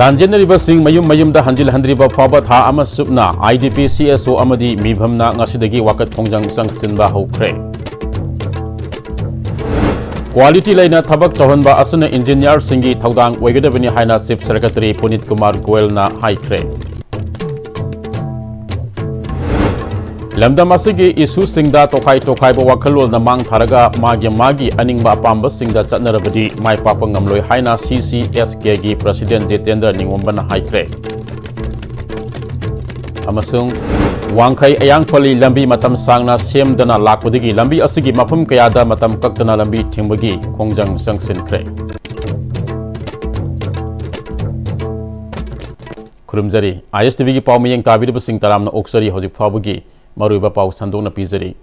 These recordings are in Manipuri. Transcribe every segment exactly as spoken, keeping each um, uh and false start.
ꯂꯥꯟꯖꯦꯟꯅꯔꯤꯕꯁꯤꯡ ꯃꯌꯨꯝ ꯃꯌꯨꯝꯗ ꯍꯟꯖꯤꯜꯍꯟꯗ꯭ꯔꯤꯕ ꯐꯥꯎꯕ ꯊꯥ ꯑꯃ ꯆꯨꯞꯅ IDP, CSO ꯑꯃꯗꯤ ꯃꯤꯐꯝꯅ ꯉꯁꯤꯗꯒꯤ ꯋꯥꯀꯠ ꯈꯣꯡꯖꯪ ꯆꯪꯁꯤꯟꯕ ꯍꯧꯈ꯭ꯔꯦ꯫ Quality ꯂꯩꯅ ꯊꯕꯛ ꯇꯧꯍꯟꯕ ꯑꯁꯤꯅ engineerꯁꯤꯡꯒꯤ ꯊꯧꯗꯥꯡ ꯑꯣꯏꯒꯗꯕꯅꯤ ꯍꯥꯏꯅ Chief Secretary ꯄꯨꯅꯤꯠ ꯀꯨꯃꯥꯔ ꯒꯣꯌꯜꯅ ꯍꯥꯏꯈ꯭ꯔꯦ꯫ ꯂꯝꯗꯝ ꯑꯁꯤꯒꯤ issueꯁꯤꯡꯗ ꯇꯣꯈꯥꯏ ꯇꯣꯈꯥꯏꯕ ꯋꯥꯈꯜꯂꯣꯟꯅ ꯃꯥꯡ ꯊꯥꯔꯒ ꯃꯥꯒꯤ ꯃꯥꯒꯤ ꯑꯅꯤꯡꯕ ꯑꯄꯥꯝꯕꯁꯤꯡꯗ ꯆꯠꯅꯔꯕꯗꯤ ꯃꯥꯏ ꯄꯥꯛꯄ ꯉꯝꯂꯣꯏ ꯍꯥꯏꯅ CCSKꯒꯤ President ꯖꯤꯇꯦꯟꯗ꯭ꯔ ꯅꯤꯡꯉꯣꯝꯕꯅ ꯍꯥꯏꯈ꯭ꯔꯦ꯫ ꯑꯃꯁꯨꯡ ꯋꯥꯡꯈꯩ ꯑꯌꯥꯡꯄꯜꯂꯤ ꯂꯝꯕꯤ ꯃꯇꯝ ꯁꯥꯡꯅ ꯁꯦꯝꯗꯅ ꯂꯥꯛꯄꯗꯒꯤ ꯂꯝꯕꯤ ꯑꯁꯤꯒꯤ ꯃꯐꯝ ꯀꯌꯥꯗ ꯃꯇꯝ ꯀꯛꯇꯅ ꯂꯝꯕꯤ ꯊꯤꯡꯕꯒꯤ ꯈꯣꯡꯖꯪ ꯆꯪꯁꯤꯟꯈ꯭ꯔꯦ꯫ ꯈꯨꯔꯨꯝꯖꯔꯤ꯫ ISTVꯒꯤ ꯄꯥꯎ ꯃꯤꯠꯌꯦꯡ ꯇꯥꯕꯤꯔꯤꯕꯁꯤꯡ ꯇꯔꯥꯝꯅ ꯑꯣꯛꯆꯔꯤ꯫ ꯍꯧꯖꯤꯛ ꯐꯥꯎꯕꯒꯤ ꯃꯔꯨꯑꯣꯏꯕ ꯄꯥꯎ ꯁꯟꯗꯣꯛꯅ ꯄꯤꯖꯔꯤ꯫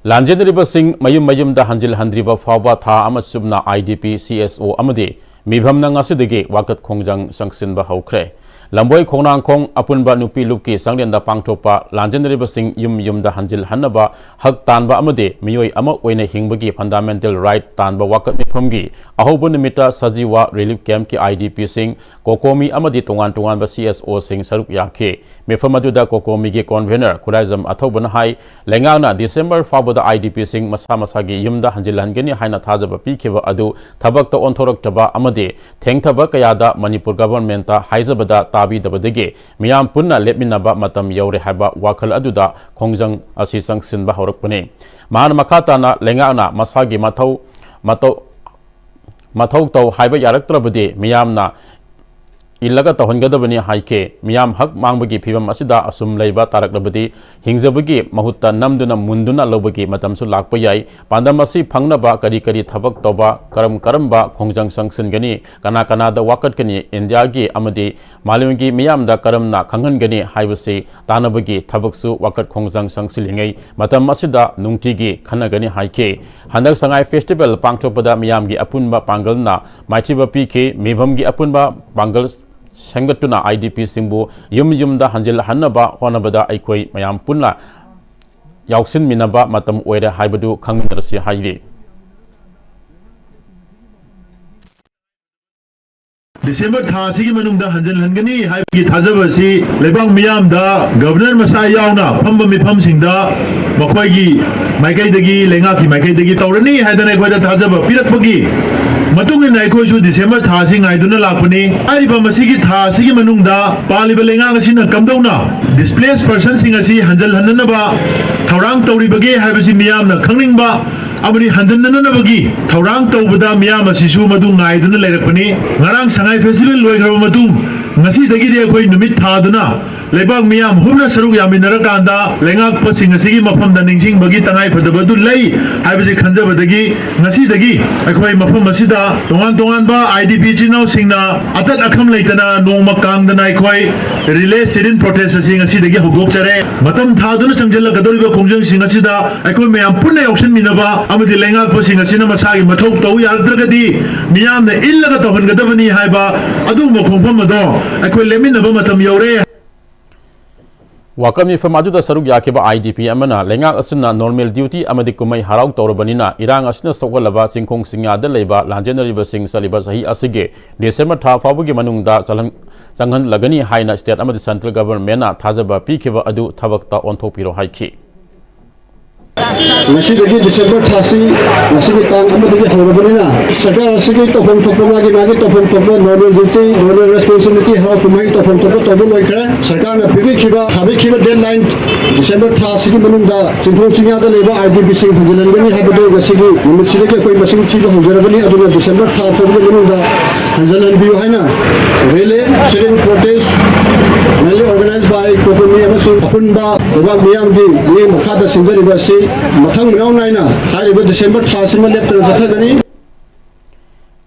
ꯂꯥꯟꯖꯦꯟꯅꯔꯤꯕꯁꯤꯡ ꯃꯌꯨꯝ ꯃꯌꯨꯝꯗ ꯍꯟꯖꯤꯜꯍꯟꯗ꯭ꯔꯤꯕ ꯐꯥꯎꯕ ꯊꯥ ꯑꯃ ꯆꯨꯞꯅ IDP, CSO ꯑꯃꯗꯤ ꯃꯤꯐꯝꯅ ꯉꯁꯤꯗꯒꯤ ꯋꯥꯀꯠ ꯈꯣꯡꯖꯪ ꯆꯪꯁꯤꯟꯕ ꯍꯧꯈ꯭ꯔꯦ꯫ ꯂꯝꯕꯣꯏ ꯈꯣꯡꯅꯥꯡꯈꯣꯡ ꯑꯄꯨꯟꯕ ꯅꯨꯄꯤ ꯂꯨꯞꯀꯤ ꯆꯥꯡꯂꯦꯟꯗ ꯄꯥꯡꯊꯣꯛꯄ ꯂꯥꯟꯖꯦꯟꯅꯔꯤꯕꯁꯤꯡ ꯌꯨꯝ ꯌꯨꯝꯗ ꯍꯟꯖꯤꯜꯍꯟꯅꯕ ꯍꯛ ꯇꯥꯟꯕ ꯑꯃꯗꯤ ꯃꯤꯑꯣꯏ ꯑꯃ ꯑꯣꯏꯅ ꯍꯤꯡꯕꯒꯤ fundamental right ꯇꯥꯟꯕ ꯋꯥꯀꯠ ꯃꯤꯐꯝꯒꯤ ꯑꯍꯧꯕ ꯅꯨꯃꯤꯠꯇ ꯁꯖꯤꯋꯥ relief campꯀꯤ IDPꯁꯤꯡ, COCOMI ꯑꯃꯗꯤ ꯇꯣꯉꯥꯟ ꯇꯣꯉꯥꯟꯕ CSOꯁꯤꯡ ꯁꯔꯨꯛ ꯌꯥꯈꯤ꯫ ꯃꯤꯐꯝ ꯑꯗꯨꯗ COCOMIꯒꯤ convener ꯈꯨꯔꯥꯏꯖꯝ ꯑꯊꯧꯕꯅ ꯍꯥꯏ, ꯂꯩꯉꯥꯛꯅ December ꯐꯥꯎꯕꯗ IDPꯁꯤꯡ ꯃꯁꯥ ꯃꯁꯥꯒꯤ ꯌꯨꯝꯗ ꯍꯟꯖꯤꯜꯍꯟꯒꯅꯤ ꯍꯥꯏꯅ ꯊꯥꯖꯕ ꯄꯤꯈꯤꯕ ꯑꯗꯨ ꯊꯕꯛꯇ ꯑꯣꯟꯊꯣꯔꯛꯇꯕ ꯑꯃꯗꯤ ꯊꯦꯡꯊꯕ ꯀꯌꯥꯗ ꯃꯅꯤꯄꯨꯔ governmentꯇ ꯍꯥꯏꯖꯕꯗ ꯇꯥꯕꯤꯗꯕꯗꯒꯤ ꯃꯤꯌꯥꯝ ꯄꯨꯟꯅ ꯂꯦꯞꯃꯤꯟꯅꯕ ꯃꯇꯝ ꯌꯧꯔꯦ ꯍꯥꯏꯕ ꯋꯥꯈꯜ ꯑꯗꯨꯗ ꯈꯣꯡꯖꯪ ꯑꯁꯤ ꯆꯪꯁꯤꯟꯕ ꯍꯧꯔꯛꯄꯅꯤ꯫ ꯃꯍꯥꯛꯅ ꯃꯈꯥ ꯇꯥꯅ ꯂꯩꯉꯥꯛꯅ ꯃꯁꯥꯒꯤ ꯃꯊꯧ, ꯃꯇꯧ, ꯃꯊꯧ ꯇꯧ ꯍꯥꯏꯕ ꯌꯥꯔꯛꯇ꯭ꯔꯕꯗꯤ ꯃꯤꯌꯥꯝꯅ ꯏꯜꯂꯒ ꯇꯧꯍꯟꯒꯗꯕꯅꯤ ꯍꯥꯏꯈꯤ꯫ ꯃꯤꯌꯥꯝ ꯍꯛ ꯃꯥꯡꯕꯒꯤ ꯐꯤꯚꯝ ꯑꯁꯤꯗ ꯑꯁꯨꯝ ꯂꯩꯕ ꯇꯥꯔꯛꯂꯕꯗꯤ ꯍꯤꯡꯖꯕꯒꯤ ꯃꯍꯨꯠꯇ ꯅꯝꯗꯨꯅ ꯃꯨꯟꯗꯨꯅ ꯂꯧꯕꯒꯤ ꯃꯇꯝꯁꯨ ꯂꯥꯛꯄ ꯌꯥꯏ꯫ ꯄꯥꯟꯗꯝ ꯑꯁꯤ ꯐꯪꯅꯕ ꯀꯔꯤ ꯀꯔꯤ ꯊꯕꯛ ꯇꯧꯕ, ꯀꯔꯝ ꯀꯔꯝꯕ ꯈꯣꯡꯖꯪ ꯆꯪꯁꯤꯟꯒꯅꯤ, ꯀꯅꯥ ꯀꯅꯥꯗ ꯋꯥꯀꯠꯀꯅꯤ, ꯏꯟꯗꯤꯌꯥꯒꯤ ꯑꯃꯗꯤ ꯃꯥꯂꯦꯝꯒꯤ ꯃꯤꯌꯥꯝꯗ ꯀꯔꯝꯅ ꯈꯪꯍꯟꯒꯅꯤ ꯍꯥꯏꯕꯁꯤ ꯇꯥꯟꯅꯕꯒꯤ ꯊꯕꯛꯁꯨ ꯋꯥꯀꯠ ꯈꯣꯡꯖꯪ ꯆꯪꯁꯤꯜꯂꯤꯉꯩ ꯃꯇꯝ ꯑꯁꯤꯗ ꯅꯨꯡꯇꯤꯒꯤ ꯈꯟꯅꯒꯅꯤ ꯍꯥꯏꯈꯤ꯫ ꯍꯟꯗꯛ ꯁꯉꯥꯏ festival ꯄꯥꯡꯊꯣꯛꯄꯗ ꯃꯤꯌꯥꯝꯒꯤ ꯑꯄꯨꯟꯕ ꯄꯥꯡꯒꯜꯅ ꯃꯥꯏꯊꯤꯕ ꯄꯤꯈꯤ꯫ ꯃꯤꯐꯝꯒꯤ ꯑꯄꯨꯟꯕ ꯄꯥꯡꯒꯜ ꯁꯦꯝꯒꯠꯇꯨꯅ IDPꯁꯤꯡꯕꯨ ꯌꯨꯝ ꯌꯨꯝꯗ ꯍꯟꯖꯤꯜꯍꯟꯅꯕ ꯍꯣꯠꯅꯕꯗ ꯑꯩꯈꯣꯏ ꯃꯌꯥꯝ ꯄꯨꯟꯅ ꯌꯥꯎꯁꯤꯟꯃꯤꯟꯅꯕ ꯃꯇꯝ ꯑꯣꯏꯔꯦ ꯍꯥꯏꯕꯗꯨ ꯈꯪꯃꯤꯟꯅꯔꯁꯤ ꯍꯥꯏꯔꯤ꯫ ꯗꯤꯁꯦꯝꯕꯔ ꯊꯥ ꯑꯁꯤꯒꯤ ꯃꯅꯨꯡꯗ ꯍꯟꯖꯤꯜꯍꯟꯒꯅꯤ ꯍꯥꯏꯕꯒꯤ ꯊꯥꯖꯕ ꯑꯁꯤ ꯂꯩꯕꯥꯛ ꯃꯤꯌꯥꯝꯗ, ꯒꯕꯔꯅꯔ ꯃꯁꯥ ꯌꯥꯎꯅ ꯐꯝꯕ ꯃꯤꯐꯝꯁꯤꯡꯗ ꯃꯈꯣꯏꯒꯤ ꯃꯥꯏꯀꯩꯗꯒꯤ, ꯂꯩꯉꯥꯛꯀꯤ ꯃꯥꯏꯀꯩꯗꯒꯤ ꯇꯧꯔꯅꯤ ꯍꯥꯏꯗꯅ ꯑꯩꯈꯣꯏꯗ ꯊꯥꯖꯕ ꯄꯤꯔꯛꯄꯒꯤ ꯃꯇꯨꯡ ꯏꯟꯅ ꯑꯩꯈꯣꯏꯁꯨ ꯗꯤꯁꯦꯝꯕꯔ ꯊꯥ ꯑꯁꯤ ꯉꯥꯏꯗꯨꯅ ꯂꯥꯛꯄꯅꯤ꯫ ꯍꯥꯏꯔꯤꯕ ꯃꯁꯤꯒꯤ ꯊꯥ ꯑꯁꯤꯒꯤ ꯃꯅꯨꯡꯗ ꯄꯥꯜꯂꯤꯕ ꯂꯩꯉꯥꯛ ꯑꯁꯤꯅ ꯀꯝꯗꯧꯅ ꯗꯤꯁꯄ꯭ꯂꯦꯁ ꯄꯔꯁꯟꯁꯤꯡ ꯑꯁꯤ ꯍꯟꯖꯤꯜꯍꯟꯅꯅꯕ ꯊꯧꯔꯥꯡ ꯇꯧꯔꯤꯕꯒꯦ ꯍꯥꯏꯕꯁꯤ ꯃꯤꯌꯥꯝꯅ ꯈꯪꯅꯤꯡꯕ ꯑꯃꯗꯤ ꯍꯟꯖꯤꯟꯅꯅꯕꯒꯤ ꯊꯧꯔꯥꯡ ꯇꯧꯕꯗ ꯃꯤꯌꯥꯝ ꯑꯁꯤꯁꯨ ꯃꯗꯨ ꯉꯥꯏꯗꯨꯅ ꯂꯩꯔꯛꯄꯅꯤ꯫ ꯉꯔꯥꯡ ꯁꯉꯥꯏ ꯐꯦꯁꯇꯤꯚꯦꯜ ꯂꯣꯏꯈ꯭ꯔꯕ ꯃꯇꯨꯡ ꯉꯁꯤꯗꯒꯤꯗꯤ ꯑꯩꯈꯣꯏ ꯅꯨꯃꯤꯠ ꯊꯥꯗꯨꯅ ꯂꯩꯕꯥꯛ ꯃꯤꯌꯥꯝ ꯍꯨꯝꯅ ꯁꯔꯨꯛ ꯌꯥꯃꯤꯟꯅꯔꯀꯥꯟꯗ ꯂꯩꯉꯥꯛꯄꯁꯤꯡ ꯑꯁꯤꯒꯤ ꯃꯐꯝꯗ ꯅꯤꯡꯁꯤꯡꯕꯒꯤ ꯇꯉꯥꯏꯐꯗꯕ ꯑꯗꯨ ꯂꯩ ꯍꯥꯏꯕꯁꯤ ꯈꯟꯖꯕꯗꯒꯤ ꯉꯁꯤꯗꯒꯤ ꯑꯩꯈꯣꯏ ꯃꯐꯝ ꯑꯁꯤꯗ ꯇꯣꯉꯥꯟ ꯇꯣꯉꯥꯟꯕ IDP ꯏꯆꯤꯟ ꯏꯅꯥꯎꯁꯤꯡꯅ ꯑꯇꯠ ꯑꯈꯝ ꯂꯩꯇꯅ ꯅꯣꯡꯃ ꯀꯥꯡꯗꯅ ꯑꯩꯈꯣꯏ ꯔꯤꯂꯦ ꯁꯤꯠ ꯏꯟ ꯄ꯭ꯔꯣꯇꯦꯁ ꯑꯁꯤ ꯉꯁꯤꯗꯒꯤ ꯍꯧꯗꯣꯛꯆꯔꯦ꯫ ꯃꯇꯝ ꯊꯥꯗꯨꯅ ꯆꯪꯁꯤꯜꯂꯛꯀꯗꯧꯔꯤꯕ ꯈꯣꯡꯖꯪꯁꯤꯡ ꯑꯁꯤꯗ ꯑꯩꯈꯣꯏ ꯃꯌꯥꯝ ꯄꯨꯟꯅ ꯌꯥꯎꯁꯟꯃꯤꯟꯅꯕ ꯑꯃꯗꯤ ꯂꯩꯉꯥꯛꯄꯁꯤꯡ ꯑꯁꯤꯅ ꯃꯁꯥꯒꯤ ꯃꯊꯧ ꯇꯧ ꯌꯥꯔꯛꯇ꯭ꯔꯒꯗꯤ ꯃꯤꯌꯥꯝꯅ ꯏꯜꯂꯒ ꯇꯧꯍꯟꯒꯗꯕꯅꯤ ꯍꯥꯏꯕ ꯑꯗꯨꯒꯨꯝꯕ ꯈꯣꯡꯐꯝ ꯑꯗꯣ ꯑꯩꯈꯣꯏ ꯂꯦꯞꯃꯤꯟꯅꯕ ꯃꯇꯝ ꯌꯧꯔꯦ꯫ ꯋꯥꯀꯠ ꯃꯤꯐꯝ ꯑꯗꯨꯗ ꯁꯔꯨꯛ ꯌꯥꯈꯤꯕ IDP ꯑꯃꯅ ꯂꯩꯉꯥꯛ ꯑꯁꯤꯅ ꯅꯣꯔꯃꯦꯜ ꯗ꯭ꯌꯨꯇꯤ ꯑꯃꯗꯤ ꯀꯨꯝꯍꯩ ꯍꯔꯥꯎ ꯇꯧꯔꯕꯅꯤꯅ ꯏꯔꯥꯡ ꯑꯁꯤꯅ ꯁꯣꯛꯍꯜꯂꯕ ꯆꯤꯡꯈꯣꯡ ꯆꯤꯡꯌꯥꯗ ꯂꯩꯕ ꯂꯥꯟꯖꯦꯟꯅꯔꯤꯕꯁꯤꯡ ꯆꯠꯂꯤꯕ ꯆꯍꯤ ꯑꯁꯤꯒꯤ ꯗꯤꯁꯦꯝꯕꯔ ꯊꯥ ꯐꯥꯎꯕꯒꯤ ꯃꯅꯨꯡꯗ ꯆꯜꯍꯟ-, ꯆꯪꯍꯜꯂꯒꯅꯤ ꯍꯥꯏꯅ ꯁ꯭ꯇꯦꯠ ꯑꯃꯗꯤ ꯁꯦꯟꯇ꯭ꯔꯦꯜ ꯒꯚꯔꯟꯃꯦꯟꯠꯅ ꯊꯥꯖꯕ ꯄꯤꯈꯤꯕ ꯑꯗꯨ ꯊꯕꯛꯇ ꯑꯣꯟꯊꯣꯛꯄꯤꯔꯣ ꯍꯥꯏꯈꯤ꯫ ꯉꯁꯤꯗꯒꯤ ꯗꯤꯁꯦꯝꯕꯔ ꯊꯥꯁꯤ ꯉꯁꯤꯒꯤ ꯇꯥꯡ ꯑꯃꯗꯒꯤ ꯍꯧꯔꯕꯅꯤꯅ ꯁꯔꯀꯥꯔ ꯑꯁꯤꯒꯤ ꯇꯧꯐꯝ ꯊꯣꯛꯄ, ꯃꯥꯒꯤ ꯃꯥꯒꯤ ꯇꯧꯐꯝ ꯊꯣꯛꯄ ꯅꯣꯔꯃꯦꯜ ꯗ꯭ꯌꯨꯇꯤ, ꯅꯣꯔꯃꯦꯜ ꯔꯦꯁꯄꯣꯟꯁꯤꯕꯤꯂꯤꯇꯤ, ꯍꯔꯥꯎ ꯀꯨꯝꯍꯩ ꯇꯧꯐꯝ ꯊꯣꯛꯄ ꯇꯧꯕ ꯂꯣꯏꯈ꯭ꯔꯦ꯫ ꯁꯔꯀꯥꯔꯅ ꯄꯤꯕꯤꯈꯤꯕ, ꯊꯥꯕꯤꯈꯤꯕ ꯗꯦꯗꯂꯥꯏꯟ ꯗꯤꯁꯦꯝꯕꯔ ꯊꯥ ꯑꯁꯤꯒꯤ ꯃꯅꯨꯡꯗ ꯆꯤꯡꯈꯣꯡ ꯆꯤꯡꯌꯥꯗ ꯂꯩꯕ IDPꯁꯤꯡ ꯍꯟꯖꯤꯜꯍꯟꯒꯅꯤ ꯍꯥꯏꯕꯗꯨ ꯉꯁꯤꯒꯤ ꯅꯨꯃꯤꯠꯁꯤꯗꯒꯤ ꯑꯩꯈꯣꯏ ꯃꯁꯤꯡ ꯊꯤꯕ ꯍꯧꯖꯔꯕꯅꯤ꯫ ꯑꯗꯨꯅ ꯗꯤꯁꯦꯝꯕꯔ ꯊꯥ ꯐꯥꯎꯕꯒꯤ ꯃꯅꯨꯡꯗ ꯍꯟꯖꯤꯜꯍꯟꯕꯤꯌꯨ ꯍꯥꯏꯅ rally, sit in protest, mainly organized by COCOMI ꯑꯃꯁꯨꯡ ꯑꯄꯨꯟꯕ ꯂꯩꯕꯥꯛ ꯃꯤꯌꯥꯝꯒꯤ ꯃꯤꯠꯌꯦꯡ ꯃꯈꯥꯗ ꯁꯤꯟꯖꯔꯤꯕ ꯑꯁꯤ ꯃꯊꯪ ꯃꯅꯥꯎ ꯅꯥꯏꯅ ꯍꯥꯏꯔꯤꯕ ꯗꯤꯁꯦꯝꯕꯔ ꯊꯥ ꯑꯁꯤꯃ ꯂꯦꯞꯇꯅ ꯆꯠꯊꯒꯅꯤ꯫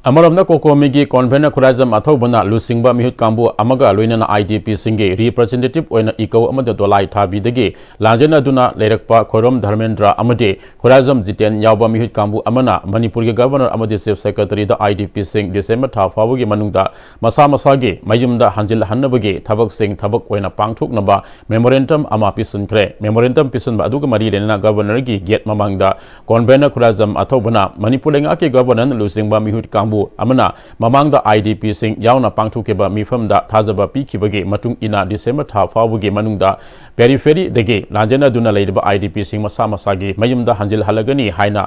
ꯑꯃꯔꯣꯝꯗ ꯀꯣꯀꯣꯃꯤꯒꯤ ꯀꯣꯟꯚꯦꯅꯔ ꯈꯨꯔꯥꯏꯖꯝ ꯑꯊꯧꯕꯅ ꯂꯨꯆꯤꯡꯕ ꯃꯤꯍꯨꯠ ꯀꯥꯡꯕꯨ ꯑꯃꯒ ꯂꯣꯏꯅꯅ IDPꯁꯤꯡꯒꯤ ꯔꯤꯄ꯭ꯔꯖꯦꯟꯇꯦꯇꯤꯚ ꯑꯣꯏꯅ ꯏꯀꯧ ꯑꯃꯗꯤ ꯗꯣꯂꯥꯏ ꯊꯥꯕꯤꯗꯒꯤ ꯂꯥꯟꯖꯦꯟꯅꯗꯨꯅ ꯂꯩꯔꯛꯄ ꯈꯣꯏꯔꯣꯝ ꯙꯔꯃꯦꯟꯗ꯭ꯔ ꯑꯃꯗꯤ ꯈꯨꯔꯥꯏꯖꯝ ꯖꯤꯇꯦꯟ ꯌꯥꯎꯕ ꯃꯤꯍꯨꯠ ꯀꯥꯡꯕꯨ ꯑꯃꯅ ꯃꯅꯤꯄꯨꯔꯒꯤ ꯒꯚꯔꯅꯔ ꯑꯃꯗꯤ ꯆꯤꯐ ꯁꯦꯀ꯭ꯔꯦꯇꯔꯤꯗ IDPꯁꯤꯡ ꯗꯤꯁꯦꯝꯕꯔ ꯊꯥ ꯐꯥꯎꯕꯒꯤ ꯃꯅꯨꯡꯗ ꯃꯁꯥ ꯃꯁꯥꯒꯤ ꯃꯌꯨꯝꯗ ꯍꯟꯖꯤꯜꯍꯟꯅꯕꯒꯤ ꯊꯕꯛꯁꯤꯡ ꯊꯕꯛ ꯑꯣꯏꯅ ꯄꯥꯡꯊꯣꯛꯅꯕ ꯃꯦꯃꯣꯔꯦꯟꯗꯝ ꯑꯃ ꯄꯤꯁꯤꯟꯈ꯭ꯔꯦ꯫ ꯃꯦꯃꯣꯔꯦꯟꯗꯝ ꯄꯤꯁꯤꯟꯕ ꯑꯗꯨꯒ ꯃꯔꯤ ꯂꯩꯅꯅ ꯒꯚꯔꯅꯔꯒꯤ ꯒꯦꯠ ꯃꯃꯥꯡꯗ ꯀꯣꯟꯚꯦꯅꯔ ꯈꯨꯔꯥꯏꯖꯝ ꯑꯊꯧꯕꯅ ꯃꯅꯤꯄꯨꯔ ꯂꯩꯉꯥꯛꯀꯤ ꯒꯚꯔꯅꯔꯅ ꯂꯨꯆꯤꯡꯕ ꯃꯤꯍꯨꯠ ꯀꯥꯡꯕꯨ ꯑꯃꯅ ꯃꯃꯥꯡꯗ IDPꯁꯤꯡ ꯌꯥꯎꯅ ꯄꯥꯡꯊꯣꯛꯈꯤꯕ ꯃꯤꯐꯝꯗ ꯊꯥꯖꯕ ꯄꯤꯈꯤꯕꯒꯤ ꯃꯇꯨꯡ ꯏꯟꯅ December ꯊꯥ ꯐꯥꯎꯕꯒꯤ ꯃꯅꯨꯡꯗ peripheryꯗꯒꯤ ꯂꯥꯟꯖꯦꯟꯅꯗꯨꯅ ꯂꯩꯔꯤꯕ IDPꯁꯤꯡ ꯃꯁꯥ ꯃꯁꯥꯒꯤ ꯃꯌꯨꯝꯗ ꯍꯟꯖꯤꯜꯍꯜꯂꯒꯅꯤ ꯍꯥꯏꯅ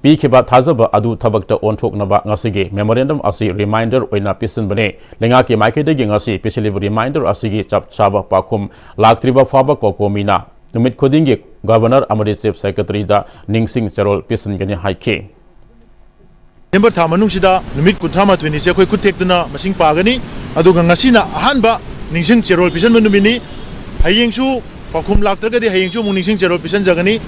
ꯄꯤꯈꯤꯕ ꯊꯥꯖꯕ ꯑꯗꯨ ꯊꯕꯛꯇ ꯑꯣꯟꯊꯣꯛꯅꯕ ꯉꯁꯤꯒꯤ memorandum ꯑꯁꯤ reminder ꯑꯣꯏꯅ ꯄꯤꯁꯤꯟꯕꯅꯤ꯫ ꯂꯩꯉꯥꯛꯀꯤ ꯃꯥꯏꯀꯩꯗꯒꯤ ꯉꯁꯤ ꯄꯤꯁꯤꯜꯂꯤꯕ reminder ꯑꯁꯤꯒꯤ ꯆꯞ ꯆꯥꯕ ꯄꯥꯎꯈꯨꯝ ꯂꯥꯛꯇ꯭ꯔꯤꯕ ꯐꯥꯎꯕ COCOMIꯅ ꯅꯨꯃꯤꯠ ꯈꯨꯗꯤꯡꯒꯤ Governor ꯑꯃꯗꯤ Chief Secretaryꯗ ꯅꯤꯡꯁꯤꯡ ꯆꯦꯔꯣꯜ ꯄꯤꯁꯤꯟꯒꯅꯤ ꯍꯥꯏꯈꯤ꯫ December ꯊꯥ ꯃꯅꯨꯡꯁꯤꯗ ꯅꯨꯃꯤꯠ ꯀꯨꯟꯊ꯭ꯔꯥ ꯃꯥꯊꯣꯏꯅꯤꯁꯦ ꯑꯩꯈꯣꯏ ꯈꯨꯠ ꯊꯦꯛꯇꯨꯅ ꯃꯁꯤꯡ ꯄꯥꯒꯅꯤ꯫ ꯑꯗꯨꯒ ꯉꯁꯤꯅ ꯑꯍꯥꯟꯕ ꯅꯤꯡꯁꯤꯡ ꯆꯦꯔꯣꯜ ꯄꯤꯁꯟꯕ ꯅꯨꯃꯤꯠꯅꯤ꯫ ꯍꯌꯦꯡꯁꯨ ꯄꯥꯎꯈꯨꯝ ꯂꯥꯛꯇ꯭ꯔꯒꯗꯤ ꯍꯌꯦꯡꯁꯨ ꯑꯃꯨꯛ ꯅꯤꯡꯁꯤꯡ ꯆꯦꯔꯣꯜ ꯄꯤꯁꯟꯖꯒꯅꯤ꯫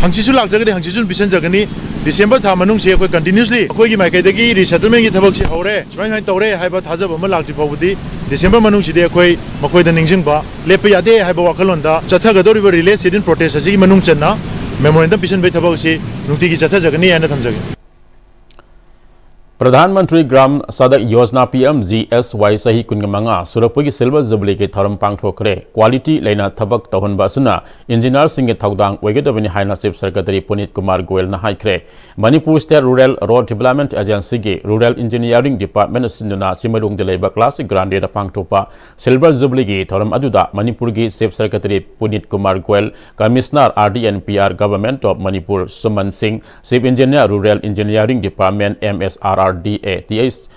ꯍꯪꯆꯤꯠꯁꯨ ꯂꯥꯛꯇ꯭ꯔꯒꯗꯤ ꯍꯪꯆꯤꯠꯁꯨ ꯑꯗꯨꯝ ꯄꯤꯁꯟꯖꯒꯅꯤ꯫ December ꯊꯥ ꯃꯅꯨꯡꯁꯤ ꯑꯩꯈꯣꯏ continuously ꯑꯩꯈꯣꯏꯒꯤ ꯃꯥꯏꯀꯩꯗꯒꯤ resettlementꯀꯤ ꯊꯕꯛꯁꯤ ꯍꯧꯔꯦ, ꯁꯨꯃꯥꯏ ꯁꯨꯃꯥꯏꯅ ꯇꯧꯔꯦ ꯍꯥꯏꯕ ꯊꯥꯖꯕ ꯑꯃ ꯂꯥꯛꯇ꯭ꯔꯤ ꯐꯥꯎꯕꯗꯤ December ꯃꯅꯨꯡꯁꯤꯗꯤ ꯑꯩꯈꯣꯏ ꯃꯈꯣꯏꯗ ꯅꯤꯡꯁꯤꯡꯕ ꯂꯦꯞꯄ ꯌꯥꯗꯦ ꯍꯥꯏꯕ ꯋꯥꯈꯜꯂꯣꯟꯗ ꯆꯠꯊꯒꯗꯧꯔꯤꯕ relay sit-in protest ꯑꯁꯤꯒꯤ ꯃꯅꯨꯡ ꯆꯟꯅ memorandum ꯄꯤꯁꯟꯕꯒꯤ ꯊꯕꯛ ꯑꯁꯤ ꯅꯨꯡꯇꯤꯒꯤ ꯆꯠꯊꯖꯒꯅꯤ ꯍꯥꯏꯅ ꯊꯝꯖꯒꯦ꯫ ꯄ꯭ꯔꯙꯥꯟ ꯃꯟꯇ꯭ꯔꯤ ꯒ꯭ꯔꯥꯝ ꯁꯗꯛ ꯌꯣꯖꯅꯥ, PMGSY, ꯆꯍꯤ ꯀꯨꯟꯃꯉꯥ ꯁꯨꯔꯛꯄꯒꯤ silver jubileeꯒꯤ ꯊꯧꯔꯝ ꯄꯥꯡꯊꯣꯛꯈ꯭ꯔꯦ꯫ Quality ꯂꯩꯅ ꯊꯕꯛ ꯇꯧꯍꯟꯕ ꯑꯁꯤꯅ engineerꯁꯤꯡꯒꯤ ꯊꯧꯗꯥꯡ ꯑꯣꯏꯒꯗꯕꯅꯤ ꯍꯥꯏꯅ Chief Secretary ꯄꯨꯅꯤꯠ ꯀꯨꯃꯥꯔ ꯒꯣꯌꯜꯅ ꯍꯥꯏꯈ꯭ꯔꯦ꯫ Manipur State Rural Road Development Agencyꯒꯤ Rural Engineering Department ꯁꯤꯟꯗꯨꯅ ꯆꯤꯡꯃꯩꯔꯣꯡꯗ ꯂꯩꯕ Classic Grandꯗ ꯄꯥꯡꯊꯣꯛꯄ silver jubileeꯒꯤ ꯊꯧꯔꯝ ꯑꯗꯨꯗ ꯃꯅꯤꯄꯨꯔꯒꯤ Chief Secretary ꯄꯨꯅꯤꯠ Kumar Goyal, Commissioner RD&PR, Government of Manipur ꯁꯨꯃꯟ ꯁꯤꯡ, Chief Engineer, Rural Engineering Department, MSRRDA, TH,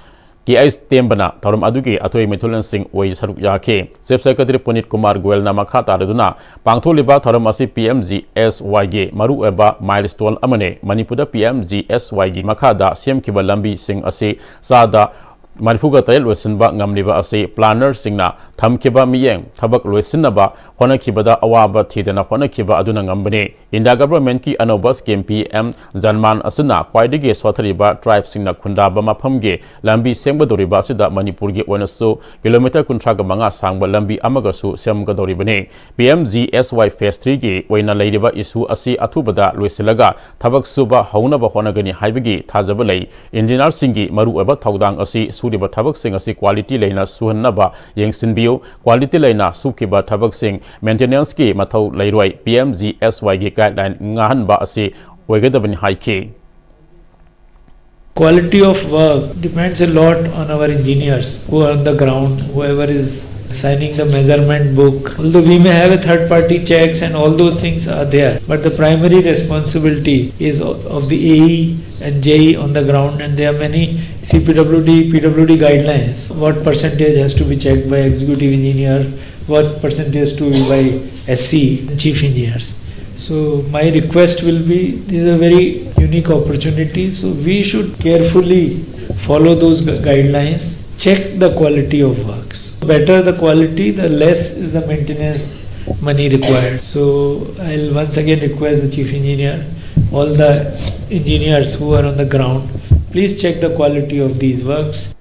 KH ꯇꯦꯝꯕꯅ ꯊꯧꯔꯝ ꯑꯗꯨꯒꯤ ꯑꯊꯣꯏ ꯃꯤꯊꯨꯂꯦꯟꯁꯤꯡ ꯑꯣꯏ ꯁꯔꯨꯛ ꯌꯥꯈꯤ꯫ Chief Secretary ꯄꯨꯅꯤꯠ ꯀꯨꯃꯥꯔ ꯒꯣꯌꯜꯅ ꯃꯈꯥ ꯇꯥꯔꯗꯨꯅ ꯄꯥꯡꯊꯣꯛꯂꯤꯕ ꯊꯧꯔꯝ ꯑꯁꯤ PMGSYꯒꯤ ꯃꯔꯨꯑꯣꯏꯕ milestone ꯑꯃꯅꯤ꯫ ꯃꯅꯤꯄꯨꯔꯗ PMGSYꯒꯤ ꯃꯈꯥꯗ ꯁꯦꯝꯈꯤꯕ ꯂꯝꯕꯤꯁꯤꯡ ꯑꯁꯤ ꯆꯥꯗ ꯃꯔꯤꯐꯨꯒ ꯇꯔꯦꯠ ꯂꯣꯏꯁꯤꯟꯕ ꯉꯝꯂꯤꯕ ꯑꯁꯤ plannerꯁꯤꯡꯅ ꯊꯝꯈꯤꯕ ꯃꯤꯠꯌꯦꯡ, ꯊꯕꯛ ꯂꯣꯏꯁꯤꯟꯅꯕ ꯍꯣꯠꯅꯈꯤꯕꯗ ꯑꯋꯥꯕ ꯊꯤꯗꯅ ꯍꯣꯠꯅꯈꯤꯕ ꯑꯗꯨꯅ ꯉꯝꯕꯅꯤ꯫ India Governmentꯀꯤ ꯑꯅꯧꯕ scheme PM JANMAN ꯑꯁꯤꯅ ꯈ꯭ꯋꯥꯏꯗꯒꯤ ꯁꯣꯠꯊꯔꯤꯕ tribeꯁꯤꯡꯅ ꯈꯨꯟꯗꯥꯕ ꯃꯐꯝꯒꯤ ꯂꯝꯕꯤ ꯁꯦꯝꯒꯗꯧꯔꯤꯕ ꯑꯁꯤꯗ ꯃꯅꯤꯄꯨꯔꯒꯤ ꯑꯣꯏꯅꯁꯨ kilometre ꯀꯨꯟꯊ꯭ꯔꯥꯒ ꯃꯉꯥ ꯁꯥꯡꯕ ꯂꯝꯕꯤ ꯑꯃꯒꯁꯨ ꯁꯦꯝꯒꯗꯧꯔꯤꯕꯅꯤ꯫ PMGSY phase threeꯒꯤ ꯑꯣꯏꯅ ꯂꯩꯔꯤꯕ issue ꯑꯁꯤ ꯑꯊꯨꯕꯗ ꯂꯣꯏꯁꯤꯜꯂꯒ ꯊꯕꯛ ꯁꯨꯕ ꯍꯧꯅꯕ ꯍꯣꯠꯅꯒꯅꯤ ꯍꯥꯏꯕꯒꯤ ꯊꯥꯖꯕ ꯂꯩ꯫ Engineerꯁꯤꯡꯒꯤ ꯃꯔꯨꯑꯣꯏꯕ ꯊꯧꯗꯥꯡ ꯑꯁꯤ ꯁꯨꯔꯤꯕ ꯊꯕꯛꯁꯤꯡ ꯑꯁꯤ quality ꯂꯩꯅ ꯁꯨꯍꯟꯅꯕ ꯌꯦꯡꯁꯤꯟꯕꯤꯌꯨ꯫ Quality ꯂꯩꯅ ꯁꯨꯈꯤꯕ ꯊꯕꯛꯁꯤꯡ maintenanceꯀꯤ ꯃꯊꯧ ꯂꯩꯔꯣꯏ꯫ PMGSYꯒꯤ guideline ꯉꯥꯛꯍꯟꯕ ꯑꯁꯤ ꯑꯣꯏꯒꯗꯕꯅꯤ ꯍꯥꯏꯈꯤ꯫ Quality of work depends a lot on our engineers who are on the ground, whoever is signing the measurement book. Although we may have a third party checks and all those things are there, but the primary responsibility is of the A E and J E on the ground, and there are many C P W D, P W D guidelines, what percentage has to be checked by executive engineer, what percentage to be by S C, chief engineers. So my request will be, this is a very unique opportunity, so we should carefully follow those gu- guidelines, check the quality of works. Better the quality, the less is the maintenance money required. So I'll once again request the chief engineer, all the engineers who are on the ground, please check the quality of these works.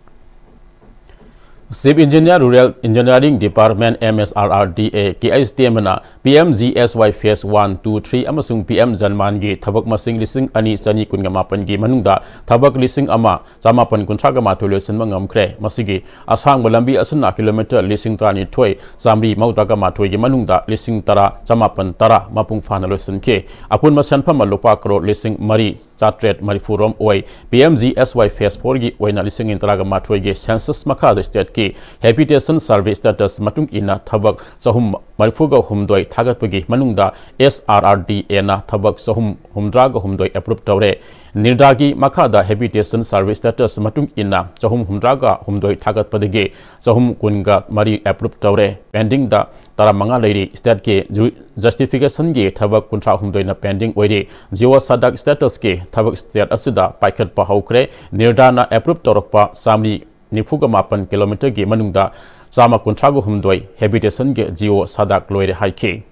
Chief Engineer, Rural Engineering Department, M S R R D A, K I S T M ꯅ P M G S Y Phase one, two, three ꯑꯃꯁꯨꯡ P M JANMANꯒꯤ ꯊꯕꯛ ꯃꯁꯤꯡ ꯂꯤꯁꯤꯡ ꯑꯅꯤ ꯆꯅꯤ ꯀꯨꯟꯒ ꯃꯥꯄꯟꯒꯤ ꯃꯅꯨꯡꯗ ꯊꯕꯛ ꯂꯤꯁꯤꯡ ꯑꯃ ꯆꯃꯥꯄꯟ ꯀꯨꯟꯊ꯭ꯔꯥꯒ ꯃꯥꯊꯣꯏ ꯂꯣꯏꯁꯤꯟꯕ ꯉꯝꯈ꯭ꯔꯦ꯫ ꯃꯁꯤꯒꯤ ꯑꯁꯥꯡꯕ ꯂꯝꯕꯤ ꯑꯁꯤꯅ ꯀꯤꯂꯣꯃꯤꯇꯔ ꯂꯤꯁꯤꯡ ꯇꯔꯥꯅꯤꯊꯣꯏ ꯆꯥꯃꯔꯤ ꯃꯧꯗ꯭ꯔꯥꯒ ꯃꯥꯊꯣꯏꯒꯤ ꯃꯅꯨꯡꯗ ꯂꯤꯁꯤꯡ ꯇꯔꯥ ꯆꯃꯥꯄꯟ ꯇꯔꯥ ꯃꯄꯨꯡ ꯐꯥꯅ ꯂꯣꯏꯁꯤꯟꯈꯤ꯫ ꯑꯄꯨꯟꯕ ꯁꯦꯟꯐꯝ ꯂꯨꯄꯥ ꯀꯔꯣꯔ ꯂꯤꯁꯤꯡ ꯃꯔꯤ ꯆꯥꯇ꯭ꯔꯦꯠ ꯃꯔꯤꯐꯨ ꯔꯣꯝ ꯑꯣꯏ꯫ P M G S Y Phase four ꯒꯤ ꯑꯣꯏꯅ ꯂꯤꯁꯤꯡ ꯑꯅꯤ ꯇꯔꯥꯒ ꯃꯥꯊꯣꯏꯒꯤ census ꯃꯈꯥꯗ state ꯀꯤ Habitation Survey status ꯃꯇꯨꯡ ꯏꯟꯅ ꯊꯕꯛ ꯆꯍꯨꯝ ꯃꯔꯤꯐꯨꯒ ꯍꯨꯝꯗꯣꯏ ꯊꯥꯒꯠꯄꯒꯤ ꯃꯅꯨꯡꯗ S R R D A ꯅ ꯊꯕꯛ ꯆꯍꯨꯝ ꯍꯨꯝꯗ꯭ꯔꯥꯒ ꯍꯨꯝꯗꯣꯏ approve ꯇꯧꯔꯦ꯫ NERDA ꯒꯤ ꯃꯈꯥꯗ Habitation Survey status ꯃꯇꯨꯡ ꯏꯟꯅ ꯆꯍꯨꯝ ꯍꯨꯝꯗ꯭ꯔꯥꯒ ꯍꯨꯝꯗꯣꯏ ꯊꯥꯒꯠꯄꯗꯒꯤ ꯆꯍꯨꯝ ꯀꯨꯟꯒ ꯃꯔꯤ approve ꯇꯧꯔꯦ꯫ Pending ꯗ ꯇꯔꯥꯃꯉꯥ ꯂꯩꯔꯤ꯫ State ꯀꯤ ju-, justification ꯒꯤ ꯊꯕꯛ ꯀꯨꯟꯊ꯭ꯔꯥ ꯍꯨꯝꯗꯣꯏꯅ pending ꯑꯣꯏꯔꯤ꯫ Geo SADAC status ꯀꯤ ꯊꯕꯛ state ꯑꯁꯤꯗ ꯄꯥꯏꯈꯠꯄ ꯍꯧꯈ꯭ꯔꯦ꯫ NERDA ꯅ approve ꯇꯧꯔꯛꯄ ꯆꯥꯃꯔꯤ ꯅꯤꯐꯨꯒ ꯃꯥꯄꯟ kilometre ꯒꯤ ꯃꯅꯨꯡꯗ ꯆꯥꯝꯃ ꯀꯨꯟꯊ꯭ꯔꯥꯒ ꯍꯨꯝꯗꯣꯏ Habitation ꯒꯤ Geo SADAC ꯂꯣꯏꯔꯦ ꯍꯥꯏꯈꯤ꯫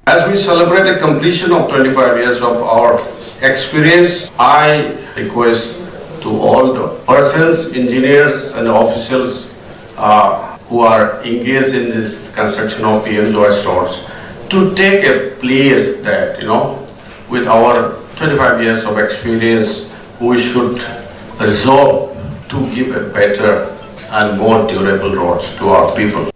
As we celebrate the completion of twenty-five years of our experience, I request to all the persons, engineers and officials uh, who are engaged in this construction of P M G S Y roads to take a place that, you know, with our twenty-five years of experience, we should resolve to give a better and more durable roads to our people.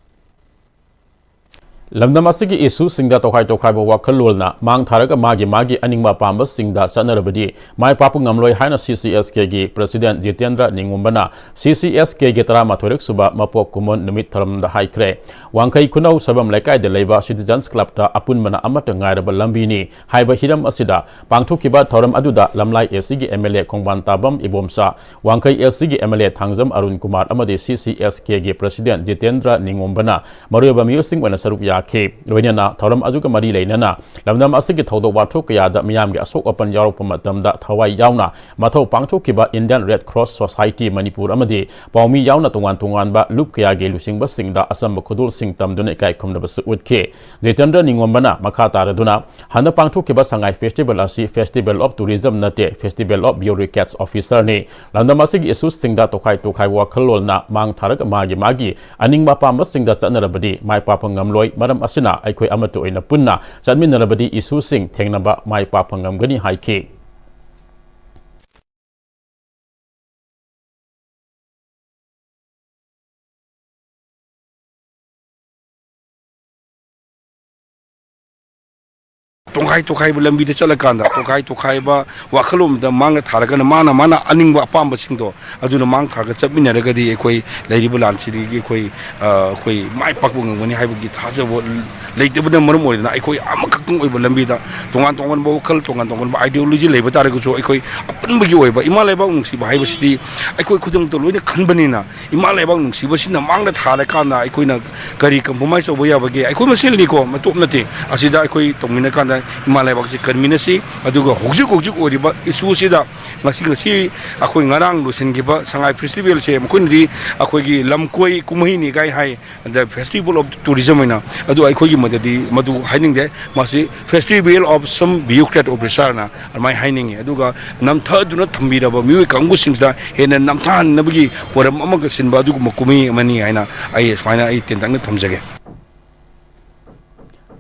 ꯂꯝꯗꯝ ꯑꯁꯤꯒꯤ ꯏꯁꯨꯁꯤꯡꯗ ꯇꯣꯈꯥꯏ ꯇꯣꯈꯥꯏꯕ ꯋꯥꯈꯜꯂꯣꯟꯅ ꯃꯥꯡ ꯊꯥꯔꯒ ꯃꯥꯒꯤ ꯃꯥꯒꯤ ꯑꯅꯤꯡꯕ ꯑꯄꯥꯝꯕꯁꯤꯡꯗ ꯆꯠꯅꯔꯕꯗꯤ ꯃꯥꯏ ꯄꯥꯛꯄ ꯉꯝꯂꯣꯏ ꯍꯥꯏꯅ C C S Kꯒꯤ President Jitendra ꯅꯤꯉꯣꯝꯕꯅ C C S Kꯒꯤ ꯇꯔꯥꯃꯥꯊꯣꯏꯔꯛ ꯁꯨꯕ ꯃꯄꯣꯛ ꯀꯨꯝꯑꯣꯟ ꯅꯨꯃꯤꯠ ꯊꯧꯔꯝꯗ ꯍꯥꯏꯈ꯭ꯔꯦ꯫ ꯋꯥꯡꯈꯩ ꯈꯨꯅꯧ ꯁꯣꯏꯕꯝ ꯂꯩꯀꯥꯏꯗ ꯂꯩꯕ Citizens Clubꯇ ꯑꯄꯨꯟꯕꯅ ꯑꯃꯠꯇ ꯉꯥꯏꯔꯕ ꯂꯝꯕꯤꯅꯤ ꯍꯥꯏꯕ ꯍꯤꯔꯝ ꯑꯁꯤꯗ ꯄꯥꯡꯊꯣꯛꯈꯤꯕ ꯊꯧꯔꯝ ꯑꯗꯨꯗ ꯂꯝꯂꯥꯏ ACꯒꯤ MLA ꯈꯣꯡꯕꯥꯟ ꯇꯥꯕꯝ ꯏꯕꯣꯝꯆꯥ, ꯋꯥꯡꯈꯩ ACꯒꯤ MLA ꯊꯥꯡꯖꯝ ꯑꯔꯨꯟ ꯀꯨꯃꯥꯔ ꯑꯃꯗꯤ C C S Kꯒꯤ President Jitendra ꯅꯤꯉꯣꯝꯕꯅ ꯃꯔꯨꯑꯣꯏꯕ ꯃꯤꯑꯣꯏꯁꯤꯡ ꯑꯣꯏꯅ ꯁꯔꯨꯛ ꯌꯥꯈꯤ꯫ ꯂꯣꯏꯅꯅ ꯊꯧꯔꯝ ꯑꯗꯨꯒ ꯃꯔꯤ ꯂꯩꯅꯅ ꯂꯝꯗꯝ ꯑꯁꯤꯒꯤ ꯊꯧꯗꯣꯛ ꯋꯥꯊꯣꯛ ꯀꯌꯥꯗ ꯃꯤꯌꯥꯝꯒꯤ ꯑꯁꯣꯛ ꯑꯄꯟ ꯌꯥꯎꯔꯛꯄ ꯃꯇꯝꯗ ꯊꯋꯥꯏ ꯌꯥꯎꯅ ꯃꯊꯧ ꯄꯥꯡꯊꯣꯛꯈꯤꯕ Indian Red Cross Society Manipur ꯑꯃꯗꯤ ꯄꯥꯎꯃꯤ ꯌꯥꯎꯅ ꯇꯣꯉꯥꯟ ꯇꯣꯉꯥꯟꯕ ꯂꯨꯞ ꯀꯌꯥꯒꯤ ꯂꯨꯆꯤꯡꯕꯁꯤꯡꯗ ꯑꯆꯝꯕ ꯈꯨꯗꯣꯜꯁꯤꯡ ꯇꯝꯗꯨꯅ ꯏꯀꯥꯏ ꯈꯨꯝꯅꯕꯁꯨ ꯎꯠꯈꯤ꯫ ꯖꯤꯇꯦꯟꯗ꯭ꯔ ꯅꯤꯉꯣꯝꯕꯅ ꯃꯈꯥ ꯇꯥꯔꯗꯨꯅ ꯍꯟꯗꯛ ꯄꯥꯡꯊꯣꯛꯈꯤꯕ ꯁꯉꯥꯏ Festival ꯑꯁꯤ Festival of Tourism ꯅꯠꯇꯦ, Festival of Bureaucrats Officerꯅꯤ꯫ ꯂꯝꯗꯝ ꯑꯁꯤꯒꯤ ꯏꯁꯨꯁꯤꯡꯗ ꯇꯣꯈꯥꯏ ꯇꯣꯈꯥꯏꯕ ꯋꯥꯈꯜꯂꯣꯟꯅ ꯃꯥꯡ ꯊꯥꯔꯒ ꯃꯥꯒꯤ ꯃꯥꯒꯤ ꯑꯅꯤꯡꯕ ꯑꯄꯥꯝꯕꯁꯤꯡꯗ ꯆꯠꯅꯔꯕꯗꯤ ꯃꯥꯏ ꯄꯥꯛꯄ ꯉꯝꯂꯣꯏ꯫ ꯃꯔꯝ ꯑꯁꯤꯅ ꯑꯩꯈꯣꯏ ꯑꯃꯠꯇ ꯑꯣꯏꯅ ꯄꯨꯟꯅ ꯆꯠꯃꯤꯟꯅꯔꯕꯗꯤ ꯏꯁꯨꯁꯤꯡ ꯊꯦꯡꯅꯕ ꯃꯥꯏ ꯄꯥꯛꯄ ꯉꯝꯒꯅꯤ ꯍꯥꯏꯈꯤ꯫ ꯇꯣꯈꯥꯏ ꯇꯣꯈꯥꯏꯕ ꯂꯝꯕꯤꯗ ꯆꯠꯂꯀꯥꯟꯗ ꯇꯣꯈꯥꯏ ꯇꯣꯈꯥꯏꯕ ꯋꯥꯈꯜꯂꯣꯟꯗ ꯃꯥꯡꯅ ꯊꯥꯔꯒꯅ ꯃꯥꯅ ꯃꯥꯅ ꯑꯅꯤꯡꯕ ꯑꯄꯥꯝꯕꯁꯤꯡꯗꯣ ꯑꯗꯨꯅ ꯃꯥꯡ ꯊꯥꯔꯒ ꯆꯠꯃꯤꯟꯅꯔꯒꯗꯤ ꯑꯩꯈꯣꯏ ꯂꯩꯔꯤꯕ ꯂꯥꯟꯁꯤꯗꯒꯤ ꯑꯩꯈꯣꯏ, ꯑ, ꯑꯩꯈꯣꯏ ꯃꯥꯏ ꯄꯥꯛꯄ ꯉꯝꯒꯅꯤ ꯍꯥꯏꯕꯒꯤ ꯊꯥꯖꯕ ꯂꯩꯇꯕꯅ ꯃꯔꯝ ꯑꯣꯏꯗꯅ ꯑꯩꯈꯣꯏ ꯑꯃꯈꯛꯇꯪ ꯑꯣꯏꯕ ꯂꯝꯕꯤꯗ ꯇꯣꯉꯥꯟ ꯇꯣꯉꯥꯟꯕ ꯋꯥꯈꯜ, ꯇꯣꯉꯥꯟ ꯇꯣꯉꯥꯟꯕ ideology ꯂꯩꯕ ꯇꯥꯔꯒꯁꯨ ꯑꯩꯈꯣꯏ ꯑꯄꯨꯟꯕꯒꯤ ꯑꯣꯏꯕ ꯏꯃꯥ ꯂꯩꯕꯥꯛ ꯅꯨꯡꯁꯤꯕ ꯍꯥꯏꯕꯁꯤꯗꯤ ꯑꯩꯈꯣꯏ ꯈꯨꯗꯤꯡꯃꯛꯇ ꯂꯣꯏꯅ ꯈꯟꯕꯅꯤꯅ ꯏꯃꯥ ꯂꯩꯕꯥꯛ ꯅꯨꯡꯁꯤꯕꯁꯤꯅ ꯃꯥꯡꯗ ꯊꯥꯔꯀꯥꯟꯗ ꯑꯩꯈꯣꯏꯅ ꯀꯔꯤ compromise ꯇꯧꯕ ꯌꯥꯕꯒꯦ? ꯑꯩꯈꯣꯏ ꯃꯁꯦꯜꯅꯤꯀꯣ, ꯃꯇꯣꯞ ꯅꯠꯇꯦ꯫ ꯑꯁꯤꯗ ꯑꯩꯈꯣꯏ ꯇꯧꯃꯤꯟꯅ ꯀꯥꯟꯗ ꯏꯃꯥ ꯂꯩꯕꯥꯛꯁꯤ ꯀꯟꯃꯤꯟꯅꯁꯤ꯫ ꯑꯗꯨꯒ ꯍꯧꯖꯤꯛ ꯍꯧꯖꯤꯛ ꯑꯣꯏꯔꯤꯕ issue ꯑꯁꯤꯗ ꯉꯁꯤ, ꯉꯁꯤ ꯑꯩꯈꯣꯏ ꯉꯔꯥꯡ ꯂꯣꯏꯁꯤꯟꯈꯤꯕ ꯁꯉꯥꯏ Festivalꯁꯦ ꯃꯈꯣꯏꯅꯗꯤ ꯑꯩꯈꯣꯏꯒꯤ ꯂꯝꯀꯣꯏ ꯀꯨꯝꯍꯩꯅꯤ ꯀꯥꯏ ꯍꯥꯏ, the Festival of Tourism ꯍꯥꯏꯅ꯫ ꯑꯗꯨ ꯑꯩꯈꯣꯏꯒꯤ ꯃꯗꯗꯤ ꯃꯗꯨ ꯍꯥꯏꯅꯤꯡꯗꯦ꯫ ꯃꯁꯤ Festival of some Bureaucrat Officerꯅ ꯑꯗꯨꯃꯥꯏꯅ ꯍꯥꯏꯅꯤꯡꯉꯤ꯫ ꯑꯗꯨꯒ ꯅꯝꯊꯗꯨꯅ ꯊꯝꯕꯤꯔꯕ ꯃꯤꯑꯣꯏ ꯀꯥꯡꯕꯨꯁꯤꯡꯁꯤꯗ ꯍꯦꯟꯅ ꯅꯝꯊꯍꯟꯅꯕꯒꯤ ꯄꯣꯔꯝ ꯑꯃꯒ ꯁꯤꯟꯕ ꯑꯗꯨꯒꯨꯝꯕ ꯀꯨꯝꯍꯩ ꯑꯃꯅꯤ ꯍꯥꯏꯅ ꯑꯩ ꯁꯨꯃꯥꯏꯅ ꯑꯩ ꯇꯦꯟꯇꯛꯅ ꯊꯝꯖꯒꯦ꯫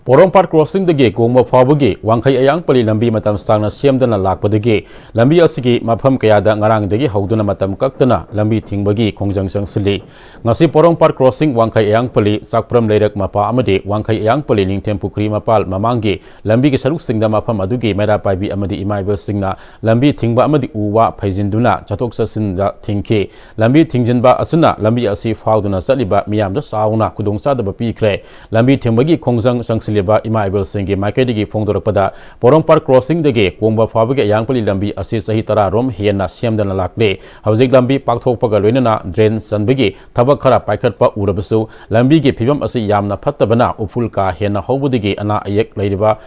ꯄꯣꯔꯣꯝꯄꯥꯠ ꯀ꯭ꯔꯣꯁꯤꯡꯗꯒꯤ ꯀꯣꯡꯕ ꯐꯥꯎꯕꯒꯤ ꯋꯥꯡꯈꯩ ꯑꯌꯥꯡꯄꯜꯂꯤ ꯂꯝꯕꯤ ꯃꯇꯝ ꯁꯥꯡꯅ ꯁꯦꯝꯗꯅ ꯂꯥꯛꯄꯗꯒꯤ ꯂꯝꯕꯤ ꯑꯁꯤꯒꯤ ꯃꯐꯝ ꯀꯌꯥꯗ ꯉꯔꯥꯡꯗꯒꯤ ꯍꯧꯗꯨꯅ ꯃꯇꯝ ꯀꯛꯇꯅ ꯂꯝꯕꯤ ꯊꯤꯡꯕꯒꯤ ꯈꯣꯡꯖꯪ ꯆꯪꯁꯤꯜꯂꯤ꯫ ꯉꯁꯤ ꯄꯣꯔꯣꯝꯄꯥꯠ ꯀ꯭ꯔꯣꯁꯤꯡ, ꯋꯥꯡꯈꯩ ꯑꯌꯥꯡꯄꯜꯂꯤ, ꯆꯥꯛꯄ꯭ꯔꯝ ꯂꯩꯔꯛ ꯃꯄꯥ ꯑꯃꯗꯤ ꯋꯥꯡꯈꯩ ꯑꯌꯥꯡꯄꯜꯂꯤ ꯅꯤꯡꯊꯦꯝ ꯄꯨꯈ꯭ꯔꯤ ꯃꯄꯥꯜ ꯃꯃꯥꯡꯒꯤ ꯂꯝꯕꯤꯒꯤ ꯁꯔꯨꯛꯁꯤꯡꯗ ꯃꯐꯝ ꯑꯗꯨꯒꯤ ꯃꯩꯔꯥ ꯄꯥꯏꯕꯤ ꯑꯃꯗꯤ ꯏꯃꯥ ꯏꯕꯦꯜꯁꯤꯡꯅ ꯂꯝꯕꯤ ꯊꯤꯡꯕ ꯑꯃꯗꯤ ꯎ ꯋꯥ ꯐꯩꯖꯤꯟꯗꯨꯅ ꯆꯠꯊꯣꯛ ꯆꯠꯁꯤꯟꯗ ꯊꯤꯡꯈꯤ꯫ ꯂꯝꯕꯤ ꯊꯤꯡꯖꯤꯟꯕ ꯑꯁꯤꯅ ꯂꯝꯕꯤ ꯑꯁꯤ ꯐꯥꯎꯗꯨꯅ ꯆꯠꯂꯤꯕ ꯃꯤꯌꯥꯝꯗ ꯆꯥꯎꯅ ꯈꯨꯗꯣꯡꯆꯥꯗꯕ ꯄꯤꯈ꯭ꯔꯦ꯫ ꯂꯝꯕꯤ ꯊꯤꯡꯕꯒꯤ ꯈꯣꯡꯖꯪ ꯆꯪꯁꯤꯜꯂꯤꯕ ꯏꯃꯥ ꯏꯕꯦꯜꯁꯤꯡꯒꯤ ꯃꯥꯏꯀꯩꯗꯒꯤ ꯐꯣꯡꯗꯣꯔꯛꯄꯗ, ꯄꯣꯔꯣꯝꯄꯥꯠ ꯀ꯭ꯔꯣꯁꯤꯡꯗꯒꯤ ꯀꯣꯡꯕ ꯐꯥꯎꯕꯒꯤ ꯑꯌꯥꯡꯄꯜꯂꯤ ꯂꯝꯕꯤ ꯑꯁꯤ ꯆꯍꯤ ꯇꯔꯥ ꯔꯣꯝ ꯍꯦꯟꯅ ꯁꯦꯝꯗꯅ ꯂꯥꯛꯂꯦ꯫ ꯍꯧꯖꯤꯛ ꯂꯝꯕꯤ ꯄꯥꯛꯊꯣꯛꯄꯒ ꯂꯣꯏꯅꯅ ꯗ꯭ꯔꯦꯟ ꯆꯟꯕꯒꯤ ꯊꯕꯛ ꯈꯔ ꯄꯥꯏꯈꯠꯄ ꯎꯔꯕꯁꯨ, ꯂꯝꯕꯤꯒꯤ ꯐꯤꯕꯝ ꯑꯁꯤ ꯌꯥꯝꯅ ꯐꯠꯇꯕꯅ ꯎꯐꯨꯜ ꯀꯥ ꯍꯦꯟꯅ ꯍꯧꯕꯗꯒꯤ ꯑꯅꯥ ꯑꯌꯦꯛ ꯂꯩꯔꯤꯕ,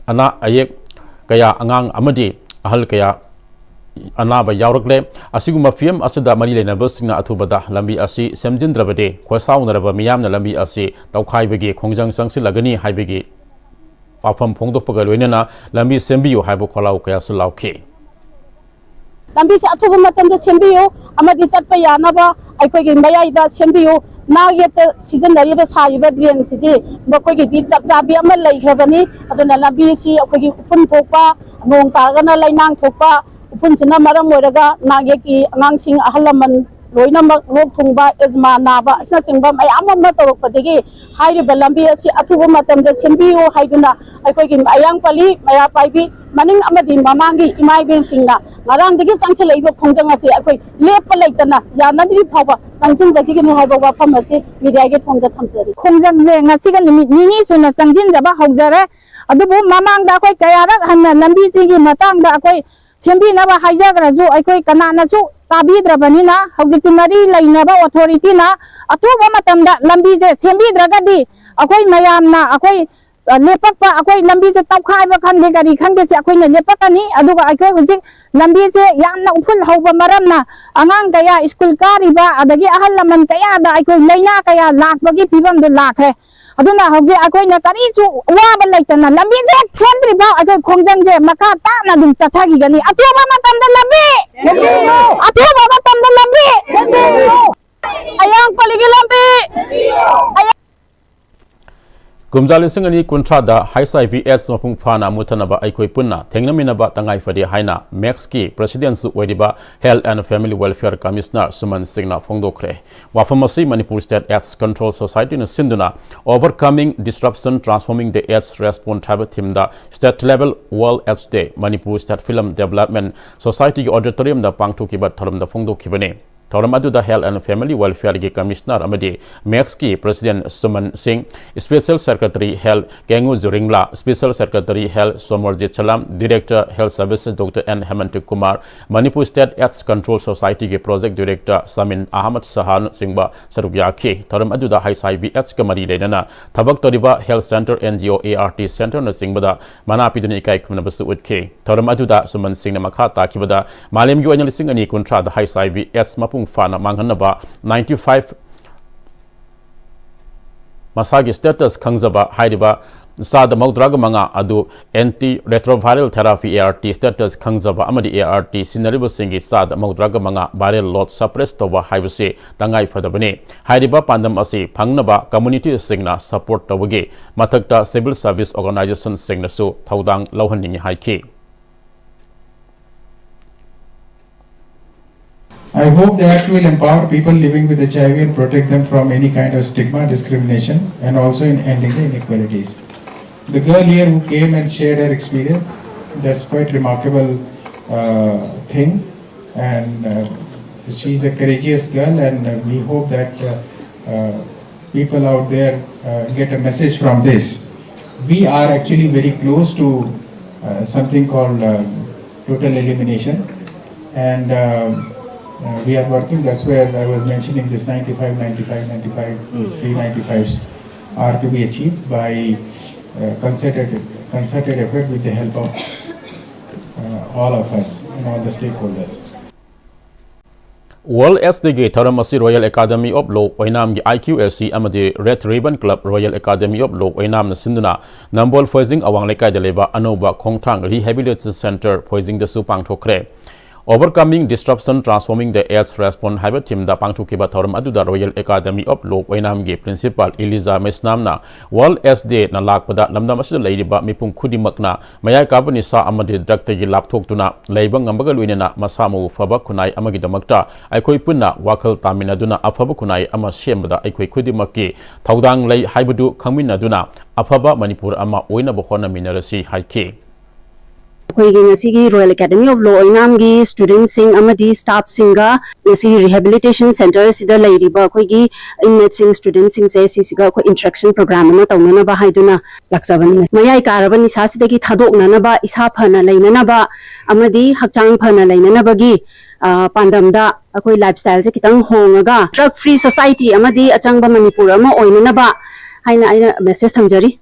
ꯑꯅꯥ ꯑꯌꯦꯛ ꯀꯌꯥ, ꯑꯉꯥꯡ ꯑꯃꯗꯤ ꯑꯍꯜ ꯀꯌꯥ ꯑꯅꯥꯕ ꯌꯥꯎꯔꯛꯂꯦ꯫ ꯑꯁꯤꯒꯨꯝꯕ ꯐꯤꯕꯝ ꯑꯁꯤꯗ ꯃꯔꯤ ꯂꯩꯅꯕꯁꯤꯡꯅ ꯑꯊꯨꯕꯗ ꯂꯝꯕꯤ ꯑꯁꯤ ꯁꯦꯝꯖꯤꯟꯗ꯭ꯔꯕꯗꯤ ꯈꯣꯏꯁꯥꯎꯅꯔꯕ ꯃꯤꯌꯥꯝꯅ ꯂꯝꯕꯤ ꯑꯁꯤ ꯇꯧꯈꯥꯏꯕꯒꯤ ꯈꯣꯡꯖꯪ ꯆꯪꯁꯤꯜꯂꯒꯅꯤ ꯍꯥꯏꯕꯒꯤ ꯋꯥꯐꯝ ꯐꯣꯡꯗꯣꯛꯄꯒ ꯂꯣꯏꯅꯅ ꯂꯝꯕꯤ ꯁꯦꯝꯕꯤꯌꯨ ꯍꯥꯏꯕ ꯈꯣꯜꯂꯥꯎ ꯀꯌꯥꯁꯨ ꯂꯥꯎꯈꯤ꯫ ꯂꯝꯕꯤꯁꯦ ꯑꯊꯨꯕ ꯃꯇꯝꯗ ꯁꯦꯝꯕꯤꯌꯨ ꯑꯃꯗꯤ ꯆꯠꯄ ꯌꯥꯅꯕ ꯑꯩꯈꯣꯏꯒꯤ ꯃꯌꯥꯏꯗ ꯁꯦꯝꯕꯤꯌꯨ꯫ ꯅꯥꯛ ꯌꯦꯠꯇ ꯁꯤꯖꯤꯟꯅꯔꯤꯕ, ꯁꯥꯔꯤꯕ ꯗ꯭ꯔꯦꯟꯁꯤꯗꯤ ꯃꯈꯣꯏꯒꯤꯗꯤ ꯆꯞ ꯆꯥꯕꯤ ꯑꯃ ꯂꯩꯈ꯭ꯔꯕꯅꯤ꯫ ꯑꯗꯨꯅ ꯂꯝꯕꯤꯁꯤ ꯑꯩꯈꯣꯏꯒꯤ ꯎꯐꯨꯟ ꯊꯣꯛꯄ, ꯅꯣꯡ ꯇꯥꯔꯒꯅ ꯂꯩꯅꯥꯡ ꯊꯣꯛꯄ, ꯎꯐꯨꯟꯁꯤꯅ ꯃꯔꯝ ꯑꯣꯏꯔꯒ ꯅꯥꯛ ꯌꯦꯠꯀꯤ ꯑꯉꯥꯡꯁꯤꯡ, ꯑꯍꯜ ꯂꯃꯟ ꯂꯣꯏꯅꯃꯛ ꯂꯣꯛ ꯊꯨꯡꯕ, ꯑꯦꯖꯃꯥ ꯅꯥꯕ ꯑꯁꯤꯅꯆꯤꯡꯕ ꯃꯌꯥꯝ ꯑꯃ ꯇꯧꯔꯛꯄꯗꯒꯤ ꯍꯥꯏꯔꯤꯕ ꯂꯝꯕꯤ ꯑꯁꯤ ꯑꯊꯨꯕ ꯃꯇꯝꯗ ꯁꯦꯝꯕꯤꯌꯨ ꯍꯥꯏꯗꯨꯅ ꯑꯩꯈꯣꯏꯒꯤ ꯑꯌꯥꯡꯄꯜꯂꯤ, ꯃꯩꯔꯥ ꯄꯥꯏꯕꯤ ꯃꯅꯤꯡ ꯑꯃꯗꯤ ꯃꯃꯥꯡꯒꯤ ꯏꯃꯥ ꯏꯕꯦꯟꯁꯤꯡꯅ ꯉꯔꯥꯡꯗꯒꯤ ꯆꯪꯁꯤꯜꯂꯛꯏꯕ ꯈꯣꯡꯖꯪ ꯑꯁꯤ ꯑꯩꯈꯣꯏ ꯂꯦꯞꯄ ꯂꯩꯇꯅ ꯌꯥꯅꯗ꯭ꯔꯤ ꯐꯥꯎꯕ ꯆꯪꯁꯤꯟꯖꯈꯤꯒꯅꯤ ꯍꯥꯏꯕ ꯋꯥꯐꯝ ꯑꯁꯤ ꯃꯤꯗꯤꯌꯥꯒꯤ ꯊꯣꯡꯗ ꯊꯝꯖꯔꯤ꯫ ꯈꯣꯡꯖꯪꯁꯦ ꯉꯁꯤꯒ ꯅꯨꯃꯤꯠ ꯅꯤꯅꯤ ꯁꯨꯅ ꯆꯪꯁꯤꯟꯖꯕ ꯍꯧꯖꯔꯦ꯫ ꯑꯗꯨꯕꯨ ꯃꯃꯥꯡꯗ ꯑꯩꯈꯣꯏ ꯀꯌꯥꯔꯛ ꯍꯟꯅ ꯂꯝꯕꯤꯁꯤꯒꯤ ꯃꯇꯥꯡꯗ ꯑꯩꯈꯣꯏ ꯁꯦꯝꯕꯤꯅꯕ ꯍꯥꯏꯖꯈ꯭ꯔꯁꯨ ꯑꯩꯈꯣꯏ ꯀꯅꯥꯅꯁꯨ ꯇꯥꯕꯤꯗ꯭ꯔꯕꯅꯤꯅ, ꯍꯧꯖꯤꯛꯇꯤ ꯃꯔꯤ ꯂꯩꯅꯕ ꯑꯣꯊꯣꯔꯤꯇꯤꯅ ꯑꯊꯨꯕ ꯃꯇꯝꯗ ꯂꯝꯕꯤꯁꯦ ꯁꯦꯝꯕꯤꯗ꯭ꯔꯒꯗꯤ ꯑꯩꯈꯣꯏ ꯃꯌꯥꯝꯅ ꯑꯩꯈꯣꯏ, ꯑ, ꯂꯦꯞꯄꯛꯄ, ꯑꯩꯈꯣꯏ ꯂꯝꯕꯤꯁꯦ ꯇꯧꯈꯥꯏꯕ ꯈꯪꯗꯦ, ꯀꯔꯤ ꯈꯪꯗꯦ, ꯁꯤ ꯑꯩꯈꯣꯏꯅ ꯂꯦꯞꯄꯛꯀꯅꯤ꯫ ꯑꯗꯨꯒ ꯑꯩꯈꯣꯏ ꯍꯧꯖꯤꯛ ꯂꯝꯕꯤꯁꯦ ꯌꯥꯝꯅ ꯎꯐꯨꯜ ꯍꯧꯕ ꯃꯔꯝꯅ ꯑꯉꯥꯡ ꯀꯌꯥ ꯁ꯭ꯀꯨꯜ ꯀꯥꯔꯤꯕ, ꯑꯗꯒꯤ ꯑꯍꯜ ꯂꯃꯟ ꯀꯌꯥꯗ ꯑꯩꯈꯣꯏ ꯂꯥꯏꯅꯥ ꯀꯌꯥ ꯂꯥꯛꯄꯒꯤ ꯐꯤꯕꯝꯗꯨ ꯂꯥꯛꯈ꯭ꯔꯦ꯫ ꯑꯗꯨꯅ ꯍꯧꯖꯤꯛ ꯑꯩꯈꯣꯏꯅ ꯀꯔꯤꯁꯨ ꯋꯥꯕ ꯂꯩꯇꯅ ꯂꯝꯕꯤꯁꯦ ꯍꯦꯛ ꯁꯦꯝꯗ꯭ꯔꯤꯐꯥꯎ ꯑꯩꯈꯣꯏ ꯈꯣꯡꯖꯪꯁꯦ ꯃꯈꯥ ꯇꯥꯅ ꯑꯗꯨꯝ ꯆꯠꯊꯈꯤꯒꯅꯤ꯫ ꯑꯊꯨꯕ ꯃꯇꯝꯗ ꯂꯝꯕꯤ! ꯑꯊꯨꯕ ꯃꯇꯝꯗ ꯂꯝꯕꯤ! ꯑꯌꯥꯡꯄꯜꯂꯤꯒꯤ ꯂꯝꯕꯤ! ꯀꯨꯝꯖꯥ ꯂꯤꯁꯤꯡ ꯑꯅꯤ ꯀꯨꯟꯊ꯭ꯔꯥꯗ ꯍꯩꯆ ꯑꯥꯏ ꯚꯤ ꯑꯦꯗꯁ ꯃꯄꯨꯡ ꯐꯥꯅ ꯃꯨꯠꯊꯅꯕ ꯑꯩꯈꯣꯏ ꯄꯨꯟꯅ ꯊꯦꯡꯅꯃꯤꯟꯅꯕ ꯇꯉꯥꯏ ꯐꯗꯦ ꯍꯥꯏꯅ ꯃꯦꯛꯁꯀꯤ ꯄ꯭ꯔꯦꯁꯤꯗꯦꯟꯠꯁꯨ ꯑꯣꯏꯔꯤꯕ Health and Family Welfare Commissioner ꯁꯨꯃꯟ ꯁꯤꯡꯅ ꯐꯣꯡꯗꯣꯛꯈ꯭ꯔꯦ꯫ ꯋꯥꯐꯝ ꯑꯁꯤ ꯃꯅꯤꯄꯨꯔ State AIDS Control Societyꯅ ꯁꯤꯟꯗꯨꯅ Overcoming Disruption, Transforming the AIDS Response ꯍꯥꯏꯕ themeꯗ State Level World AIDS Day, Manipur State Film Development Societyꯒꯤ auditoriumꯗ ꯄꯥꯡꯊꯣꯛꯈꯤꯕ ꯊꯧꯔꯝꯗ ꯐꯣꯡꯗꯣꯛꯈꯤꯕꯅꯤ꯫ ꯊꯧꯔꯝ ꯑꯗꯨꯗ Health and Family Welfareꯒꯤ Commissioner ꯑꯃꯗꯤ ꯃꯦꯛꯁꯀꯤ President ꯁꯨꯃꯟ ꯁꯤꯡ, Special Secretary Health Kengoo Zuringla, Special Secretary Health Somorjit Salam, Director Health Services Doctor N Hemanta Kumar, Manipur State AIDS Control Societyꯒꯤ Project Director ꯁꯃꯤꯟ ꯑꯍꯃꯗ ꯁꯍꯥꯅꯆꯤꯡꯕ ꯁꯔꯨꯛ ꯌꯥꯈꯤ꯫ ꯊꯧꯔꯝ ꯑꯗꯨꯗ ꯍꯩꯆ ꯑꯥꯏ ꯚꯤ ꯑꯦꯗꯁꯀ ꯃꯔꯤ ꯂꯩꯅꯅ ꯊꯕꯛ ꯇꯧꯔꯤꯕ health centre, and G O, A R T centreꯅꯆꯤꯡꯕꯗ ꯃꯅꯥ ꯄꯤꯗꯨꯅ ꯏꯀꯥꯏ ꯈꯨꯝꯅꯕꯁꯨ ꯎꯠꯈꯤ꯫ ꯊꯧꯔꯝ ꯑꯗꯨꯗ ꯁꯨꯃꯟ ꯁꯤꯡꯅ ꯃꯈꯥ ꯇꯥꯈꯤꯕꯗ, ꯃꯥꯂꯦꯝꯒꯤ ꯑꯣꯏꯅ ꯂꯤꯁꯤꯡ ꯑꯅꯤ ꯀꯨꯟꯊ꯭ꯔꯥꯗ ꯍꯩꯆ ꯑꯥꯏ ꯚꯤ ꯑꯦꯗꯁ ꯃꯄꯨꯡ ꯐꯥꯅ ꯃꯥꯡꯍꯟꯅꯕ ninety five ꯃꯁꯥꯒꯤ status ꯈꯪꯖꯕ ꯍꯥꯏꯔꯤꯕ ꯆꯥꯗ ꯃꯧꯗ꯭ꯔꯥꯒ ꯃꯉꯥ ꯑꯗꯨ antiretroviral therapy, A R T status ꯈꯪꯖꯕ ꯑꯃꯗꯤ ꯑꯦ ꯑꯥꯔ ꯇꯤ ꯁꯤꯖꯤꯟꯅꯔꯤꯕꯁꯤꯡꯒꯤ ꯆꯥꯗ ꯃꯧꯗ꯭ꯔꯥꯒ ꯃꯉꯥ viral load suppress ꯇꯧꯕ ꯍꯥꯏꯕꯁꯤ ꯇꯉꯥꯏ ꯐꯗꯕꯅꯤ꯫ ꯍꯥꯏꯔꯤꯕ ꯄꯥꯟꯗꯝ ꯑꯁꯤ ꯐꯪꯅꯕ communityꯁꯤꯡꯅ support ꯇꯧꯕꯒꯤ ꯃꯊꯛꯇ civil service organizationꯁꯤꯡꯅꯁꯨ ꯊꯧꯗꯥꯡ ꯂꯧꯍꯟꯅꯤꯡꯏ ꯍꯥꯏꯈꯤ꯫ I hope the act will empower people living with H I V and protect them from any kind of stigma, discrimination, and also in ending the inequalities. The girl here who came and shared her experience, that's quite remarkable uh, thing, and uh, she's a courageous girl, and uh, we hope that uh, uh, people out there uh, get a message from this. We are actually very close to uh, something called um, total elimination, and um, uh, we are working. That's where I was mentioning this ninety-five, ninety-five, ninety-five, these three ninety-fives are to be achieved by uh, concerted, concerted effort with the help of uh, all of us and all the stakeholders. World AIDS Dayꯒꯤ ꯊꯧꯔꯝ ꯑꯁꯤ Royal Academy of Law ꯑꯣꯏꯅꯥꯝꯒꯤ ꯑꯥꯏ ꯀ꯭ꯌꯨ ꯑꯦ ꯁꯤ ꯑꯃꯗꯤ Red Ribbon Club Royal Academy of Law ꯑꯣꯏꯅꯥꯝꯅ ꯁꯤꯟꯗꯨꯅ ꯅꯝꯕꯣꯜ ꯐꯣꯏꯖꯤꯡ ꯑꯋꯥꯡ ꯂꯩꯀꯥꯏꯗ ꯂꯩꯕ ꯑꯅꯧꯕ ꯈꯣꯡꯊꯥꯡ Rehabilitation Centre ꯐꯣꯏꯖꯤꯡꯗꯁꯨ ꯄꯥꯡꯊꯣꯛꯈ꯭ꯔꯦ꯫ Overcoming Disruption, Transforming the AIDS Response ꯍꯥꯏꯕ theme ꯗ ꯄꯥꯡꯊꯣꯛꯈꯤꯕ ꯊꯧꯔꯝ ꯑꯗꯨꯗ Royal Academy of Law ꯑꯣꯏꯅꯥꯝꯒꯤ Principal Elijah ꯃꯩꯁꯅꯥꯝꯅ World AIDS Day ꯅ ꯂꯥꯛꯄꯗ ꯂꯝꯗꯝ ꯑꯁꯤꯗ ꯂꯩꯔꯤꯕ ꯃꯤꯄꯨꯝ ꯈꯨꯗꯤꯡꯃꯛꯅ ꯃꯌꯥꯏ ꯀꯥꯕ ꯅꯤꯁꯥ ꯑꯃꯗꯤ drug ꯇꯒꯤ ꯂꯥꯞꯊꯣꯛꯇꯨꯅ ꯂꯩꯕ ꯉꯝꯕꯒ ꯂꯣꯏꯅꯅ ꯃꯁꯥ ꯃꯎ ꯐꯕ ꯈꯨꯟꯅꯥꯏ ꯑꯃꯒꯤꯗꯃꯛꯇ ꯑꯩꯈꯣꯏ ꯄꯨꯟꯅ ꯋꯥꯈꯜ ꯇꯥꯃꯤꯟꯅꯗꯨꯅ ꯑꯐꯕ ꯈꯨꯟꯅꯥꯏ ꯑꯃ ꯁꯦꯝꯕꯗ ꯑꯩꯈꯣꯏ ꯈꯨꯗꯤꯡꯃꯛꯀꯤ ꯊꯧꯗꯥꯡ ꯂꯩ ꯍꯥꯏꯕꯗꯨ ꯈꯪꯃꯤꯟꯅꯗꯨꯅ ꯑꯐꯕ ꯃꯅꯤꯄꯨꯔ ꯑꯃ ꯑꯣꯏꯅꯕ ꯍꯣꯠꯅꯃꯤꯟꯅꯔꯁꯤ ꯍꯥꯏꯈꯤ꯫ ꯑꯩꯈꯣꯏꯒꯤ ꯉꯁꯤꯒꯤ Royal Academy of Law ꯑꯣꯏꯅꯥꯝꯒꯤ student ꯁꯤꯡ ꯑꯃꯗꯤ staff ꯁꯤꯡꯒ ꯉꯁꯤ rehabilitation center ꯁꯤꯗ ꯂꯩꯔꯤꯕ ꯑꯩꯈꯣꯏꯒꯤ inmate ꯁꯤꯡ, student ꯁꯤꯡꯁꯦ ꯁꯤꯁꯤꯒ ꯑꯩꯈꯣꯏ interaction program ꯑꯃ ꯇꯧꯅꯅꯕ ꯍꯥꯏꯗꯨꯅ ꯂꯥꯛꯆꯕꯅꯤ꯫ ꯃꯌꯥꯏ ꯀꯥꯔꯕ ꯅꯤꯁꯥꯁꯤꯗꯒꯤ ꯊꯥꯗꯣꯛꯅꯅꯕ, ꯏꯁꯥ ꯐꯅ ꯂꯩꯅꯅꯕ ꯑꯃꯗꯤ ꯍꯛꯆꯥꯡ ꯐꯅ ꯂꯩꯅꯅꯕꯒꯤ, ꯑ, ꯄꯥꯟꯗꯝꯗ ꯑꯩꯈꯣꯏ lifestyle ꯁꯦ ꯈꯤꯇꯪ ꯍꯣꯡꯉꯒ drug free society ꯑꯃꯗꯤ ꯑꯆꯪꯕ ꯃꯅꯤꯄꯨꯔ ꯑꯃ ꯑꯣꯏꯅꯅꯕ ꯍꯥꯏꯅ ꯑꯩꯅ message ꯊꯝꯖꯔꯤ꯫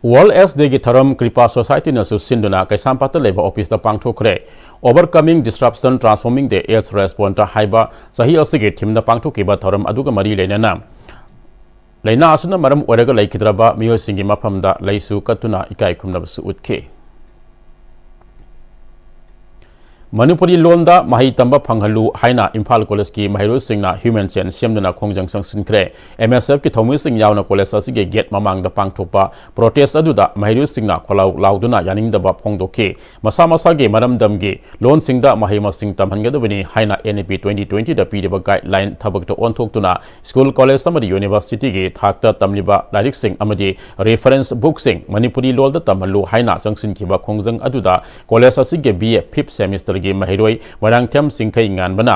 World AIDS Day ꯒꯤ ꯊꯧꯔꯝ ꯀ꯭ꯔꯤꯄꯥ Society ꯅꯁꯨ ꯁꯤꯟꯗꯨꯅ ꯀꯩꯁꯥꯝꯄꯥꯠꯇ ꯂꯩꯕ office ꯇ ꯄꯥꯡꯊꯣꯛꯈ꯭ꯔꯦ꯫ Overcoming Disruption, Transforming the AIDS Response ꯍꯥꯏꯕ ꯆꯍꯤ ꯑꯁꯤꯒꯤ theme ꯗ ꯄꯥꯡꯊꯣꯛꯈꯤꯕ ꯊꯧꯔꯝ ꯑꯗꯨꯒ ꯃꯔꯤ ꯂꯩꯅꯅ ꯂꯥꯏꯅꯥ ꯑꯁꯤꯅ ꯃꯔꯝ ꯑꯣꯏꯔꯒ ꯂꯩꯈꯤꯗ꯭ꯔꯕ ꯃꯤꯑꯣꯏꯁꯤꯡꯒꯤ ꯃꯐꯝꯗ ꯂꯩꯁꯨ ꯀꯠꯇꯨꯅ ꯏꯀꯥꯏ ꯈꯨꯝꯅꯕꯁꯨ ꯎꯠꯈꯤ꯫ ꯃꯅꯤꯄꯨꯔꯤ ꯂꯣꯟꯗ ꯃꯍꯩ ꯇꯝꯕ ꯐꯪꯍꯜꯂꯨ ꯍꯥꯏꯅ ꯏꯝꯐꯥꯜ college ꯀꯤ ꯃꯍꯩꯔꯣꯏꯁꯤꯡꯅ human chain ꯁꯦꯝꯗꯨꯅ ꯈꯣꯡꯖꯪ ꯆꯪꯁꯤꯟꯈ꯭ꯔꯦ꯫ M S F ꯀꯤ ꯊꯧꯃꯤꯁꯤꯡ ꯌꯥꯎꯅ college ꯑꯁꯤꯒꯤ gate ꯃꯃꯥꯡꯗ ꯄꯥꯡꯊꯣꯛꯄ protest ꯑꯗꯨꯗ ꯃꯍꯩꯔꯣꯏꯁꯤꯡꯅ ꯈꯣꯜꯂꯥꯎ ꯂꯥꯎꯗꯨꯅ ꯌꯥꯅꯤꯡꯗꯕ ꯐꯣꯡꯗꯣꯛꯈꯤ꯫ ꯃꯁꯥ ꯃꯁꯥꯒꯤ ꯃꯔꯝꯗꯝꯒꯤ ꯂꯣꯟꯁꯤꯡꯗ ꯃꯍꯩ ꯃꯁꯤꯡ ꯇꯝꯍꯟꯒꯗꯕꯅꯤ ꯍꯥꯏꯅ N E P twenty twenty ꯗ ꯄꯤꯔꯤꯕ guideline ꯊꯕꯛꯇ ꯑꯣꯟꯊꯣꯛꯇꯨꯅ school, college ꯑꯃꯗꯤ university ꯒꯤ ꯊꯥꯛꯇ ꯇꯝꯂꯤꯕ ꯂꯥꯏꯔꯤꯛꯁꯤꯡ ꯑꯃꯗꯤ reference book ꯁꯤꯡ ꯃꯅꯤꯄꯨꯔꯤ ꯂꯣꯜꯗ ꯇꯝꯍꯜꯂꯨ ꯍꯥꯏꯅ ꯆꯪꯁꯤꯟꯈꯤꯕ ꯈꯣꯡꯖꯪ ꯑꯗꯨꯗ college ꯑꯁꯤꯒꯤ B A fifth semester ꯒꯤ ꯃꯍꯩꯔꯣꯏ ꯃꯣꯏꯔꯥꯡꯊꯦꯝ ꯆꯤꯡꯈꯩ ꯉꯥꯟꯕꯅ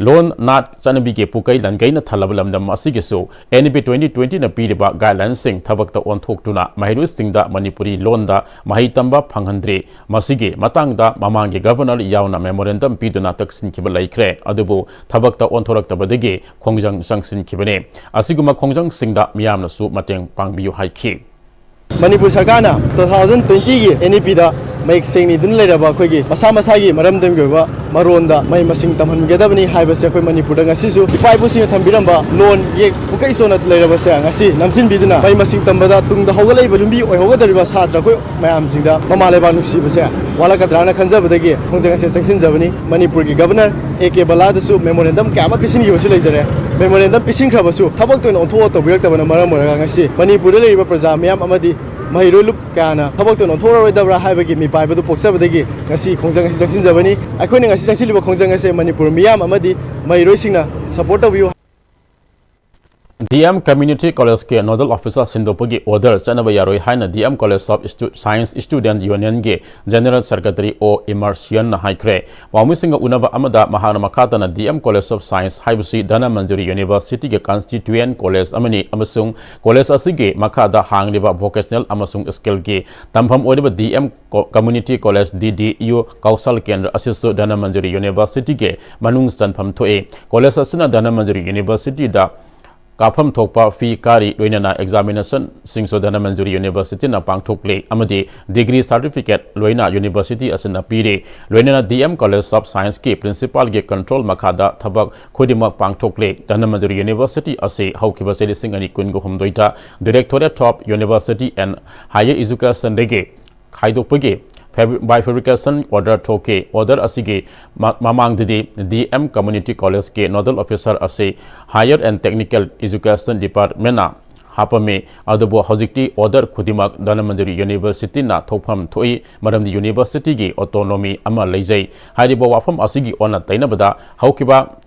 ꯂꯣꯟ ꯅꯥꯠ ꯆꯠꯅꯕꯤꯒꯤ ꯄꯨꯀꯩ ꯂꯟꯒꯩꯅ ꯊꯜꯂꯕ ꯂꯝꯗꯝ ꯑꯁꯤꯒꯤꯁꯨ N E P twenty twenty ꯅ ꯄꯤꯔꯤꯕ guideline ꯁꯤꯡ ꯊꯕꯛꯇ ꯑꯣꯟꯊꯣꯛꯇꯨꯅ ꯃꯍꯩꯔꯣꯏꯁꯤꯡꯗ ꯃꯅꯤꯄꯨꯔꯤ ꯂꯣꯟꯗ ꯃꯍꯩ ꯇꯝꯕ ꯐꯪꯍꯟꯗ꯭ꯔꯤ꯫ ꯃꯁꯤꯒꯤ ꯃꯇꯥꯡꯗ ꯃꯃꯥꯡꯒꯤ governor ꯌꯥꯎꯅ memorandum ꯄꯤꯗꯨꯅ ꯇꯛꯁꯤꯟꯈꯤꯕ ꯂꯩꯈ꯭ꯔꯦ, ꯑꯗꯨꯕꯨ ꯊꯕꯛꯇ ꯑꯣꯟꯊꯣꯔꯛꯇꯕꯗꯒꯤ ꯈꯣꯡꯖꯪ ꯆꯪꯁꯤꯟꯈꯤꯕꯅꯤ꯫ ꯑꯁꯤꯒꯨꯝꯕ ꯈꯣꯡꯖꯪꯁꯤꯡꯗ ꯃꯤꯌꯥꯝꯅꯁꯨ ꯃꯇꯦꯡ ꯄꯥꯡꯕꯤꯌꯨ ꯍꯥꯏꯈꯤ꯫ ꯃꯅꯤꯄꯨꯔ ꯁꯔꯀꯥꯔꯅ two thousand twenty ꯒꯤ N E P ꯗ ꯃꯌꯦꯛ ꯁꯦꯡꯅ ꯏꯗꯨꯅ ꯂꯩꯔꯕ ꯑꯩꯈꯣꯏꯒꯤ ꯃꯁꯥ ꯃꯁꯥꯒꯤ ꯃꯔꯝꯗꯝꯒꯤ ꯑꯣꯏꯕ ꯃꯔꯣꯟꯗ ꯃꯍꯩ ꯃꯁꯤꯡ ꯇꯝꯍꯟꯒꯗꯕꯅꯤ ꯍꯥꯏꯕꯁꯦ ꯑꯩꯈꯣꯏ ꯃꯅꯤꯄꯨꯔꯗ ꯉꯁꯤꯁꯨ ꯏꯄꯥ ꯏꯄꯨꯁꯤꯡꯅ ꯊꯝꯕꯤꯔꯝꯕ ꯂꯣꯟ ꯌꯦꯛ ꯄꯨꯀꯩ ꯆꯣꯟꯅ ꯂꯩꯔꯕꯁꯦ ꯉꯁꯤ ꯅꯝꯁꯤꯟꯕꯤꯗꯨꯅ ꯃꯍꯩ ꯃꯁꯤꯡ ꯇꯝꯕꯗ ꯇꯨꯡꯗ ꯍꯧꯒꯠꯂꯛꯏꯕ ꯌꯨꯝꯕꯤ ꯑꯣꯏꯍꯧꯒꯗꯧꯔꯤꯕ ꯁꯥꯇ꯭ꯔ ꯑꯩꯈꯣꯏ ꯃꯌꯥꯝꯁꯤꯡꯗ ꯃꯃꯥ ꯂꯩꯕꯥꯛ ꯅꯨꯡꯁꯤꯕꯁꯦ ꯋꯥꯠꯂꯛꯀꯗ꯭ꯔꯥꯅ ꯈꯟꯖꯕꯗꯒꯤ ꯈꯣꯡꯖꯪ ꯑꯁꯦ ꯆꯪꯁꯤꯟꯖꯕꯅꯤ꯫ ꯃꯅꯤꯄꯨꯔꯒꯤ ꯒꯕꯔꯅꯔ ꯑꯦ ꯀꯦ ꯕꯂꯥꯗꯁꯨ ꯃꯦꯃꯣꯔꯦꯟꯗꯝ ꯀꯌꯥ ꯑꯃ ꯄꯤꯁꯤꯟꯈꯤꯕꯁꯨ ꯂꯩꯖꯔꯦ꯫ ꯃꯦꯃꯣꯔꯦꯟꯗꯝ ꯄꯤꯁꯤꯟꯈ꯭ꯔꯕꯁꯨ ꯊꯕꯛꯇ ꯑꯣꯏꯅ ꯑꯣꯟꯊꯣꯛꯑ ꯇꯧꯕꯤꯔꯛꯇꯕꯅ ꯃꯔꯝ ꯑꯣꯏꯔꯒ ꯉꯁꯤ ꯃꯅꯤꯄꯨꯔꯗ ꯂꯩꯔꯤꯕ ꯄ꯭ꯔꯖꯥ ꯃꯤꯌꯥꯝ ꯑꯃꯗꯤ ꯃꯍꯩꯔꯣꯏ ꯂꯨꯞ ꯀꯌꯥꯅ ꯊꯕꯛꯇ ꯑꯣꯟꯊꯣꯛꯂꯔꯣꯏꯗꯕ꯭ꯔꯥ ꯍꯥꯏꯕꯒꯤ ꯃꯤꯄꯥꯏꯕꯗꯨ ꯄꯣꯛꯆꯕꯗꯒꯤ ꯉꯁꯤ ꯈꯣꯡꯖꯪ ꯑꯁꯤ ꯆꯪꯁꯤꯟꯖꯕꯅꯤ꯫ ꯑꯩꯈꯣꯏꯅ ꯉꯁꯤ ꯆꯪꯁꯤꯜꯂꯤꯕ ꯈꯣꯡꯖꯪ ꯑꯁꯦ ꯃꯅꯤꯄꯨꯔ ꯃꯤꯌꯥꯝ ꯑꯃꯗꯤ ꯃꯍꯩꯔꯣꯏꯁꯤꯡꯅ ꯁꯄꯣꯔꯠ ꯇꯧꯕꯤꯌꯨ꯫ ꯗꯤ ꯑꯦꯝ ꯀꯝꯃ꯭ꯌꯨꯅꯤꯇꯤ ꯀꯣꯂꯦꯖꯀꯤ ꯅꯣꯗꯜ ꯑꯣꯐꯤꯁꯥꯔ ꯁꯤꯟꯗꯣꯛꯄꯒꯤ ꯑꯣꯔꯗꯔ ꯆꯠꯅꯕ ꯌꯥꯔꯣꯏ ꯍꯥꯏꯅ D M college of science student ꯌꯨꯅꯤꯌꯟꯒꯤ ꯖꯦꯅꯔꯦꯜ ꯁꯦꯀ꯭ꯔꯦꯇꯔꯤ ꯑꯣ ꯏꯃꯔꯁꯤꯌꯟꯅ ꯍꯥꯏꯈ꯭ꯔꯦ꯫ ꯄꯥꯎꯃꯤꯁꯤꯡꯒ ꯎꯅꯕ ꯑꯃꯗ ꯃꯍꯥꯛꯅ ꯃꯈꯥ ꯇꯥꯅ D M college of science ꯍꯥꯏꯕꯁꯤ ꯙꯅꯃꯟꯖꯨꯔꯤ ꯌꯨꯅꯤꯚꯔꯁꯤꯇꯤꯒꯤ ꯀꯟꯁꯇꯤꯇ꯭ꯌꯨꯌꯦꯟ ꯀꯣꯂꯦꯖ ꯑꯃꯅꯤ ꯑꯃꯁꯨꯡ ꯀꯣꯂꯦꯖ ꯑꯁꯤꯒꯤ ꯃꯈꯥꯗ ꯍꯥꯡꯂꯤꯕ ꯚꯣꯀꯦꯁꯅꯦꯜ ꯑꯃꯁꯨꯡ ꯁ꯭ꯀꯤꯜꯒꯤ ꯇꯝꯐꯝ ꯑꯣꯏꯔꯤꯕ D M community college D D U Kaushal Kendra ꯑꯁꯤꯁꯨ ꯙꯅꯃꯟꯖꯨꯔꯤ ꯌꯨꯅꯤꯚꯔꯁꯤꯇꯤꯒꯤ ꯃꯅꯨꯡ ꯆꯟꯐꯝ ꯊꯣꯛꯏ꯫ ꯀꯣꯂꯦꯖ ꯑꯁꯤꯅ ꯙꯅꯃꯟꯖꯨꯔꯤ ꯌꯨꯅꯤꯚꯔꯁꯤꯇꯤꯗ ꯀꯥꯞꯐꯝ ꯊꯣꯛꯄ ꯐꯤ ꯀꯥꯔꯤ ꯂꯣꯏꯅꯅ ꯑꯦꯛꯖꯥꯃꯤꯅꯦꯁꯟꯁꯤꯡꯁꯨ ꯙꯅꯃꯟꯖꯨꯔꯤ ꯌꯨꯅꯤꯚꯔꯁꯤꯇꯤꯅ ꯄꯥꯡꯊꯣꯛꯂꯤ ꯑꯃꯗꯤ ꯗꯤꯒ꯭ꯔꯤ ꯁꯥꯔꯇꯤꯐꯤꯀꯦꯠ ꯂꯣꯏꯅ ꯌꯨꯅꯤꯚꯔꯁꯤꯇꯤ ꯑꯁꯤꯅ ꯄꯤꯔꯤ꯫ ꯂꯣꯏꯅꯅ ꯗꯤ ꯑꯦꯝ ꯀꯣꯂꯦꯖ ꯑꯣꯐ ꯁꯥꯏꯟꯁꯀꯤ ꯄ꯭ꯔꯤꯟꯁꯤꯄꯥꯜꯒꯤ ꯀꯟꯇ꯭ꯔꯣꯜ ꯃꯈꯥꯗ ꯊꯕꯛ ꯈꯨꯗꯤꯡꯃꯛ ꯄꯥꯡꯊꯣꯛꯂꯤ꯫ ꯙꯅꯃꯟꯖꯨꯔꯤ ꯌꯨꯅꯤꯚꯔꯁꯤꯇꯤ ꯑꯁꯤ ꯍꯧꯈꯤꯕ ꯆꯍꯤ ꯂꯤꯁꯤꯡ ꯑꯅꯤ ꯀꯨꯟꯒ ꯍꯨꯝꯗꯣꯏꯗ Directorate of University and Higher Educationꯗꯒꯤ ꯈꯥꯏꯗꯣꯛꯄꯒꯤ bifurcation order ꯊꯣꯛꯈꯤ꯫ Order ꯑꯁꯤꯒꯤ ꯃꯃꯥꯡꯗꯗꯤ ꯗꯤ ꯑꯦꯝ ꯀꯝꯃ꯭ꯌꯨꯅꯤꯇꯤ ꯀꯣꯂꯦꯖꯀꯤ ꯅꯣꯗꯜ ꯑꯣꯐꯤꯁꯥꯔ ꯑꯁꯤ Higher and Technical Education Departmentꯅ ꯍꯥꯞꯄꯝꯃꯤ꯫ ꯑꯗꯨꯕꯨ ꯍꯧꯖꯤꯛꯇꯤ order ꯈꯨꯗꯤꯡꯃꯛ ꯙꯅꯃꯟꯖꯨꯔꯤ ꯌꯨꯅꯤꯚꯔꯁꯤꯇꯤꯅ ꯊꯣꯛꯐꯝ ꯊꯣꯛꯏ, ꯃꯔꯝꯗꯤ ꯌꯨꯅꯤꯚꯔꯁꯤꯇꯤꯒꯤ autonomy ꯑꯃ ꯂꯩꯖꯩ꯫ ꯍꯥꯏꯔꯤꯕ ꯋꯥꯐꯝ ꯑꯁꯤꯒꯤ ꯑꯣꯟꯅ ꯇꯩꯅꯕꯗ ꯍꯧꯈꯤꯕ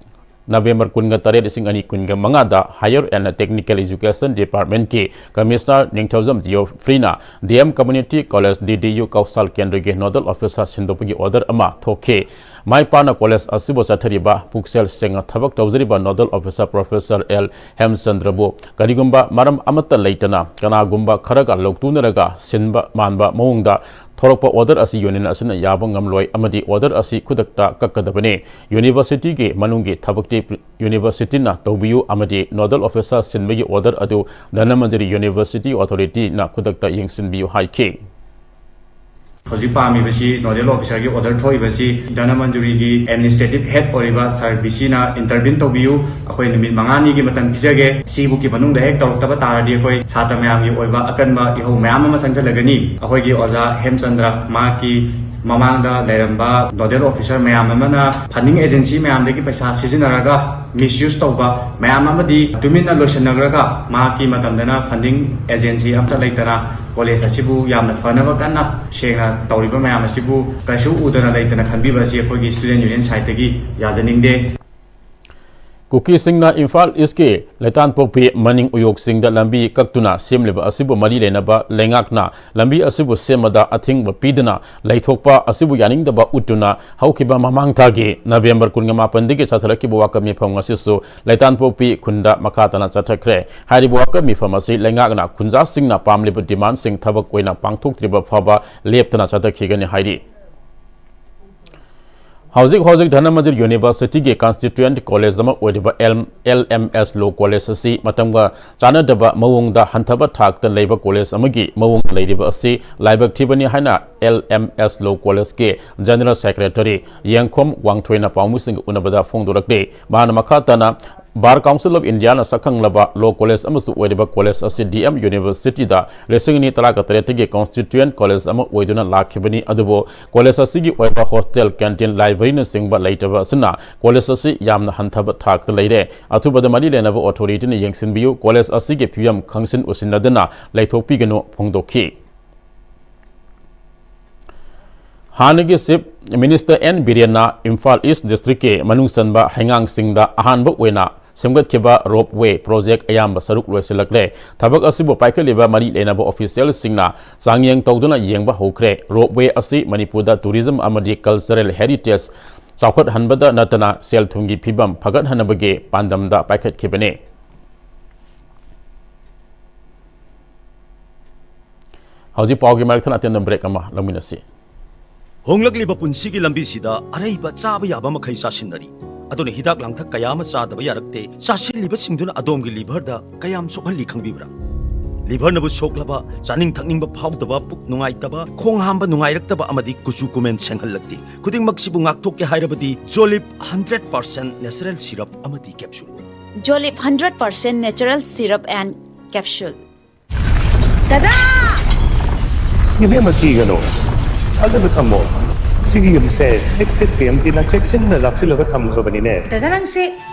ꯅꯕꯦꯝꯕꯔ ꯀꯨꯟꯒ ꯇꯔꯦꯠ, ꯂꯤꯁꯤꯡ ꯑꯅꯤ ꯀꯨꯟꯒ ꯃꯉꯥꯗ Higher and Technical Education Departmentꯀꯤ Commissioner ꯅꯤꯡꯊꯧꯖꯝ ꯖꯤꯑꯣꯐ꯭ꯔꯤꯅ D M community college D D U Kaushal ꯀꯦꯟꯗ꯭ꯔꯒꯤ ꯅꯣꯗꯜ ꯑꯣꯐꯤꯁꯥꯔ ꯁꯤꯟꯗꯣꯛꯄꯒꯤ order ꯑꯃ ꯊꯣꯛꯈꯤ꯫ ꯃꯥꯏ ꯄꯥꯛꯅ ꯀꯣꯂꯦꯖ ꯑꯁꯤꯕꯨ ꯆꯠꯊꯔꯤꯕ ꯄꯨꯛꯆꯦꯜ ꯁꯦꯡꯅ ꯊꯕꯛ ꯇꯧꯖꯔꯤꯕ ꯅꯣꯗꯜ ꯑꯣꯐꯤꯁꯥꯔ ꯄ꯭ꯔꯣꯐꯦꯁꯔ ꯑꯦꯜ ꯍꯦꯝꯆꯟꯗ꯭ꯔꯕꯨ ꯀꯔꯤꯒꯨꯝꯕ ꯃꯔꯝ ꯑꯃꯠꯇ ꯂꯩꯇꯅ ꯀꯅꯥꯒꯨꯝꯕ ꯈꯔꯒ ꯂꯧꯇꯨꯅꯔꯒ ꯁꯤꯟꯕ ꯃꯥꯟꯕ ꯃꯑꯣꯡꯗ ꯊꯣꯔꯛꯄ order ꯑꯁꯤ ꯌꯨꯅꯤꯌꯟ ꯑꯁꯤꯅ ꯌꯥꯕ ꯉꯝꯂꯣꯏ ꯑꯃꯗꯤ order ꯑꯁꯤ ꯈꯨꯗꯛꯇ ꯀꯛꯀꯗꯕꯅꯤ꯫ ꯌꯨꯅꯤꯚꯔꯁꯤꯇꯤꯒꯤ ꯃꯅꯨꯡꯒꯤ ꯊꯕꯛꯇꯤ ꯌꯨꯅꯤꯚꯔꯁꯤꯇꯤꯅ ꯇꯧꯕꯤꯌꯨ ꯑꯃꯗꯤ ꯅꯣꯗꯜ ꯑꯣꯐꯤꯁꯥꯔ ꯁꯤꯟꯕꯒꯤ order ꯑꯗꯨ ꯙꯅꯃꯟꯖꯨꯔꯤ ꯌꯨꯅꯤꯚꯔꯁꯤꯇꯤ ꯑꯣꯊꯣꯔꯤꯇꯤꯅ ꯈꯨꯗꯛꯇ ꯌꯦꯡꯁꯤꯟꯕꯤꯌꯨ ꯍꯥꯏꯈꯤ꯫ ꯍꯧꯖꯤꯛ ꯄꯥꯝꯃꯤꯕꯁꯤ ꯅꯣꯗꯦꯜ ꯑꯣꯐꯤꯁꯔꯒꯤ ꯑꯣꯔꯗꯔ ꯊꯣꯛꯏꯕꯁꯤ ꯙꯅꯃꯟꯖꯨꯔꯤꯒꯤ ꯑꯦꯗꯃꯤꯅꯤꯁꯇ꯭ꯔꯦꯇꯤꯚ ꯍꯦꯗ ꯑꯣꯏꯔꯤꯕ ꯁꯥꯔ ꯕꯤ ꯁꯤꯅ ꯏꯟꯇꯔꯚꯤꯟ ꯇꯧꯕꯤꯌꯨ꯫ ꯑꯩꯈꯣꯏ ꯅꯨꯃꯤꯠ ꯃꯉꯥꯅꯤꯒꯤ ꯃꯇꯝ ꯄꯤꯖꯒꯦ꯫ ꯁꯤꯕꯨꯛꯀꯤ ꯃꯅꯨꯡꯗ ꯍꯦꯛ ꯇꯧꯔꯛꯇꯕ ꯇꯥꯔꯗꯤ ꯑꯩꯈꯣꯏ ꯁꯥꯇ꯭ꯔ ꯃꯌꯥꯝꯒꯤ ꯑꯣꯏꯕ ꯑꯀꯟꯕ ꯏꯍꯧ ꯃꯌꯥꯝ ꯑꯃ ꯆꯪꯁꯤꯜꯂꯒꯅꯤ꯫ ꯑꯩꯈꯣꯏꯒꯤ ꯑꯣꯖꯥ ꯍꯦꯝꯆꯟꯗ꯭ꯔ, ꯃꯍꯥꯛꯀꯤ ꯃꯃꯥꯡꯗ ꯂꯩꯔꯝꯕ ꯅꯣꯗꯦꯜ ꯑꯣꯐꯤꯁꯔ ꯃꯌꯥꯝ ꯑꯃꯅ ꯐꯟꯗꯤꯡ ꯑꯦꯖꯦꯟꯁꯤ ꯃꯌꯥꯝꯗꯒꯤ ꯄꯩꯁꯥ ꯁꯤꯖꯤꯟꯅꯔꯒ ꯃꯤꯁꯌꯨꯁ ꯇꯧꯕ ꯃꯌꯥꯝ ꯑꯃꯗꯤ ꯇꯨꯃꯤꯟꯅ ꯂꯣꯏꯁꯤꯟꯅꯈ꯭ꯔꯒ ꯃꯍꯥꯛꯀꯤ ꯃꯇꯝꯗꯅ ꯐꯟꯗꯤꯡ ꯑꯦꯖꯦꯟꯁꯤ ꯑꯝꯇ ꯂꯩꯇꯅ ꯀꯣꯂꯦꯖ ꯑꯁꯤꯕꯨ ꯌꯥꯝꯅ ꯐꯅꯕ ꯀꯟꯅ ꯁꯦꯡꯅ ꯇꯧꯔꯤꯕ ꯃꯌꯥꯝ ꯑꯁꯤꯕꯨ ꯀꯩꯁꯨ ꯎꯗꯅ ꯂꯩꯇꯅ ꯈꯟꯕꯤꯕ ꯑꯁꯤ ꯑꯩꯈꯣꯏꯒꯤ ꯁ꯭ꯇꯨꯗꯦꯟ ꯌꯨꯅꯤꯌꯟ ꯁꯥꯏꯠꯇꯒꯤ ꯌꯥꯖꯅꯤꯡꯗꯦ꯫ ꯀꯨꯀꯤꯁꯤꯡꯅ ꯏꯝꯐꯥꯜ ꯏꯁꯀꯤ ꯂꯩꯇꯥꯟꯄꯣꯛꯄꯤ ꯃꯅꯤꯡ ꯎꯌꯣꯛꯁꯤꯡꯗ ꯂꯝꯕꯤ ꯀꯛꯇꯨꯅ ꯁꯦꯝꯂꯤꯕ ꯑꯁꯤꯕꯨ ꯃꯔꯤ ꯂꯩꯅꯕ ꯂꯩꯉꯥꯛꯅ ꯂꯝꯕꯤ ꯑꯁꯤꯕꯨ ꯁꯦꯝꯕꯗ ꯑꯊꯤꯡꯕ ꯄꯤꯗꯨꯅ ꯂꯩꯊꯣꯛꯄ ꯑꯁꯤꯕꯨ ꯌꯥꯅꯤꯡꯗꯕ ꯎꯠꯇꯨꯅ ꯍꯧꯈꯤꯕ ꯃꯃꯥꯡ ꯊꯥꯒꯤ ꯅꯕꯦꯝꯕꯔ ꯀꯨꯟꯃꯥꯄꯟꯗꯒꯤ ꯆꯠꯊꯔꯛꯈꯤꯕ ꯋꯥꯀꯠ ꯃꯤꯐꯝ ꯑꯁꯤꯁꯨ ꯂꯩꯇꯥꯟꯄꯣꯛꯄꯤ ꯈꯨꯟꯗ ꯃꯈꯥ ꯇꯥꯅ ꯆꯠꯊꯈ꯭ꯔꯦ꯫ ꯍꯥꯏꯔꯤꯕ ꯋꯥꯀꯠ ꯃꯤꯐꯝ ꯑꯁꯤ ꯂꯩꯉꯥꯛꯅ ꯈꯨꯟꯖꯥꯁꯤꯡꯅ ꯄꯥꯝꯂꯤꯕ ꯗꯤꯃꯥꯟꯁꯤꯡ ꯊꯕꯛ ꯑꯣꯏꯅ ꯄꯥꯡꯊꯣꯛꯇ꯭ꯔꯤꯕ ꯐꯥꯎꯕ ꯂꯦꯞꯇꯅ ꯆꯠꯊꯈꯤꯒꯅꯤ ꯍꯥꯏꯔꯤ꯫ ꯍꯧꯖꯤꯛ ꯍꯧꯖꯤꯛ ꯙꯅꯃꯟꯖꯨꯔꯤ ꯌꯨꯅꯤꯚꯔꯁꯤꯇꯤꯒꯤ ꯀꯟꯁꯇꯤꯇ꯭ꯌꯨꯌꯦꯟꯠ ꯀꯣꯂꯦꯖ ꯑꯃ ꯑꯣꯏꯔꯤꯕ ꯑꯦꯜ-, ꯑꯦꯜ ꯑꯦꯝ ꯑꯦꯁ ꯂꯣ ꯀꯣꯂꯦꯖ ꯑꯁꯤ ꯃꯇꯝꯒ ꯆꯥꯟꯅꯗꯕ ꯃꯑꯣꯡꯗ ꯍꯟꯊꯕ ꯊꯥꯛꯇ ꯂꯩꯕ ꯀꯣꯂꯦꯖ ꯑꯃꯒꯤ ꯃꯑꯣꯡꯗ ꯂꯩꯔꯤꯕ ꯑꯁꯤ ꯂꯥꯏꯕꯛ ꯊꯤꯕꯅꯤ ꯍꯥꯏꯅ ꯑꯦꯜ ꯑꯦꯝ ꯑꯦꯁ ꯂꯣ ꯀꯣꯂꯦꯖꯀꯤ ꯖꯦꯅꯔꯦꯜ ꯁꯦꯀ꯭ꯔꯦꯇꯔꯤ ꯌꯦꯡꯈꯣꯝ ꯋꯥꯡꯊꯣꯏꯅ ꯄꯥꯎꯃꯤꯁꯤꯡꯒ ꯎꯅꯕꯗ ꯐꯣꯡꯗꯣꯔꯛꯂꯤ꯫ ꯃꯍꯥꯛꯅ ꯃꯈꯥ ꯇꯥꯅ ꯕꯥꯔ ꯀꯥꯎꯟꯁꯤꯜ ꯑꯣꯐ ꯏꯟꯗꯤꯌꯥꯅ ꯁꯛꯈꯪꯂꯕ ꯂꯣ ꯀꯣꯂꯦꯖ ꯑꯃꯁꯨ ꯑꯣꯏꯔꯤꯕ ꯀꯣꯂꯦꯖ ꯑꯁꯤ ꯗꯤ ꯑꯦꯝ ꯌꯨꯅꯤꯚꯔꯁꯤꯇꯤꯗ ꯂꯤꯁꯤꯡ ꯑꯅꯤ ꯇꯔꯥꯒ ꯇꯔꯦꯠꯇꯒꯤ ꯀꯣꯟꯁꯇꯤꯇ꯭ꯌꯨꯌꯦꯟꯠ ꯀꯣꯂꯦꯖ ꯑꯃ ꯑꯣꯏꯗꯨꯅ ꯂꯥꯛꯈꯤꯕꯅꯤ, ꯑꯗꯨꯕꯨ ꯀꯣꯂꯦꯖ ꯑꯁꯤꯒꯤ ꯑꯣꯏꯕ ꯍꯣꯁꯇꯦꯜ, ꯀꯦꯟꯇꯤꯟ, ꯂꯥꯏꯕ꯭ꯔꯦꯔꯤꯅꯆꯤꯡꯕ ꯂꯩꯇꯕ ꯑꯁꯤꯅ ꯀꯣꯂꯦꯖ ꯑꯁꯤ ꯌꯥꯝꯅ ꯍꯟꯊꯕ ꯊꯥꯛꯇ ꯂꯩꯔꯦ꯫ ꯑꯊꯨꯕꯗ ꯃꯔꯤ ꯂꯩꯅꯕ ꯑꯣꯊꯣꯔꯤꯇꯤꯅ ꯌꯦꯡꯁꯤꯟꯕꯤꯌꯨ, ꯀꯣꯂꯦꯖ ꯑꯁꯤꯒꯤ ꯐꯤꯕꯝ ꯈꯪꯁꯤꯟ ꯎꯁꯤꯟꯅꯗꯅ ꯂꯩꯊꯣꯛꯄꯤꯒꯅꯨ ꯐꯣꯡꯗꯣꯛꯈꯤ꯫ ꯍꯥꯟꯅꯒꯤ ꯆꯤꯐ ꯃꯤꯅꯤꯁꯇꯔ ꯑꯦꯟ ꯕꯤꯔꯦꯟꯅ ꯏꯝꯐꯥꯜ ꯏꯁ ꯗꯤꯁꯇ꯭ꯔꯤꯛꯀꯤ ꯃꯅꯨꯡ ꯆꯟꯕ ꯍꯩꯉꯥꯡꯁꯤꯡꯗ ꯑꯍꯥꯟꯕ ꯑꯣꯏꯅ ꯁꯦꯝꯒꯠꯈꯤꯕ ꯔꯣꯞ ꯋꯦ ꯄ꯭ꯔꯣꯖꯦꯛ ꯑꯌꯥꯝꯕ ꯁꯔꯨꯛ ꯂꯣꯏꯁꯤꯜꯂꯛꯂꯦ꯫ ꯊꯕꯛ ꯑꯁꯤꯕꯨ ꯄꯥꯏꯈꯠꯂꯤꯕ ꯃꯔꯤ ꯂꯩꯅꯕ ꯑꯣꯐꯤꯁꯤꯌꯦꯜꯁꯤꯡꯅ ꯆꯥꯡꯌꯦꯡ ꯇꯧꯗꯨꯅ ꯌꯦꯡꯕ ꯍꯧꯈ꯭ꯔꯦ꯫ ꯔꯣꯞ ꯋꯦ ꯑꯁꯤ ꯃꯅꯤꯄꯨꯔꯗ ꯇꯨꯔꯤꯖꯝ ꯑꯃꯗꯤ ꯀꯜꯆꯔꯦꯜ ꯍꯦꯔꯤꯇꯦꯖ ꯆꯥꯎꯈꯠꯍꯟꯕꯗ ꯅꯠꯇꯅ ꯁꯦꯜ ꯊꯨꯝꯒꯤ ꯐꯤꯕꯝ ꯐꯒꯠꯍꯟꯅꯕꯒꯤ ꯄꯥꯟꯗꯝꯗ ꯄꯥꯏꯈꯠꯈꯤꯕꯅꯤ꯫ ꯍꯧꯖꯤꯛ ꯄꯥꯎꯒꯤ ꯃꯔꯛ ꯊꯠꯅ ꯑꯇꯦꯟꯕ ꯕ꯭ꯔꯦꯛ ꯑꯃ ꯂꯧꯃꯤꯟꯅꯁꯤ꯫ ꯍꯣꯡꯂꯛꯂꯤꯕ ꯄꯨꯟꯁꯤꯒꯤ ꯂꯝꯕꯤꯁꯤꯗ ꯑꯔꯩꯕ ꯆꯥꯕ ꯌꯥꯕ ꯃꯈꯩ ꯆꯥꯁꯤꯟꯅꯔꯤ꯫ ꯑꯗꯨꯅ ꯍꯤꯗꯥꯛ ꯂꯥꯡꯊꯛ ꯀꯌꯥ ꯑꯃ ꯆꯥꯗꯕ ꯌꯥꯔꯛꯇꯦ꯫ ꯆꯥꯁꯤꯜꯂꯤꯕꯁꯤꯡꯗꯨꯅ ꯑꯗꯣꯝꯒꯤ ꯂꯤꯚꯔꯗ ꯀꯌꯥꯝ ꯁꯣꯛꯍꯜꯂꯤ ꯈꯪꯕꯤꯕ꯭ꯔꯥ? ꯂꯤꯚꯔꯅꯕꯨ ꯁꯣꯛꯂꯕ, ꯆꯥꯅꯤꯡ ꯊꯛꯅꯤꯡꯕ ꯐꯥꯎꯗꯕ, ꯄꯨꯛ ꯅꯨꯡꯉꯥꯏꯇꯕ, ꯈꯣꯡ ꯍꯥꯝꯕ ꯅꯨꯡꯉꯥꯏꯔꯛꯇꯕ ꯑꯃꯗꯤ ꯀꯨꯆꯨ ꯀꯨꯃꯦꯟ ꯁꯦꯡꯍꯜꯂꯛꯇꯦ꯫ ꯈꯨꯗꯤꯡꯃꯛꯁꯤꯕꯨ ꯉꯥꯛꯊꯣꯛꯀꯦ ꯍꯥꯏꯔꯕꯗꯤ ꯖꯣꯂꯤꯞ ꯍꯟꯗ꯭ꯔꯦꯠ ꯄꯥꯔꯁꯦꯟ ꯅꯦꯆꯔꯦꯜ ꯁꯤꯔꯞ ꯑꯃꯗꯤ capsule. Jolip hundred percent natural syrup and capsule. ꯗꯗꯥ! ꯏꯕꯦꯝꯃ, ꯀꯤꯒꯅꯨ, ꯊꯥꯖꯕ ꯊꯝꯃꯣ꯫ ꯁꯤꯒꯤ ꯌꯨꯝꯁꯦ ꯑꯦꯛꯁꯇꯦꯛ ꯇꯤ ꯑꯦꯝ ꯇꯤꯅ ꯆꯦꯛꯁꯤꯟꯅ ꯂꯥꯛꯁꯤꯜꯂꯒ ꯊꯝꯈ꯭ꯔꯕꯅꯤꯅꯦ꯫ ꯗꯗꯥ, ꯅꯪꯁꯦ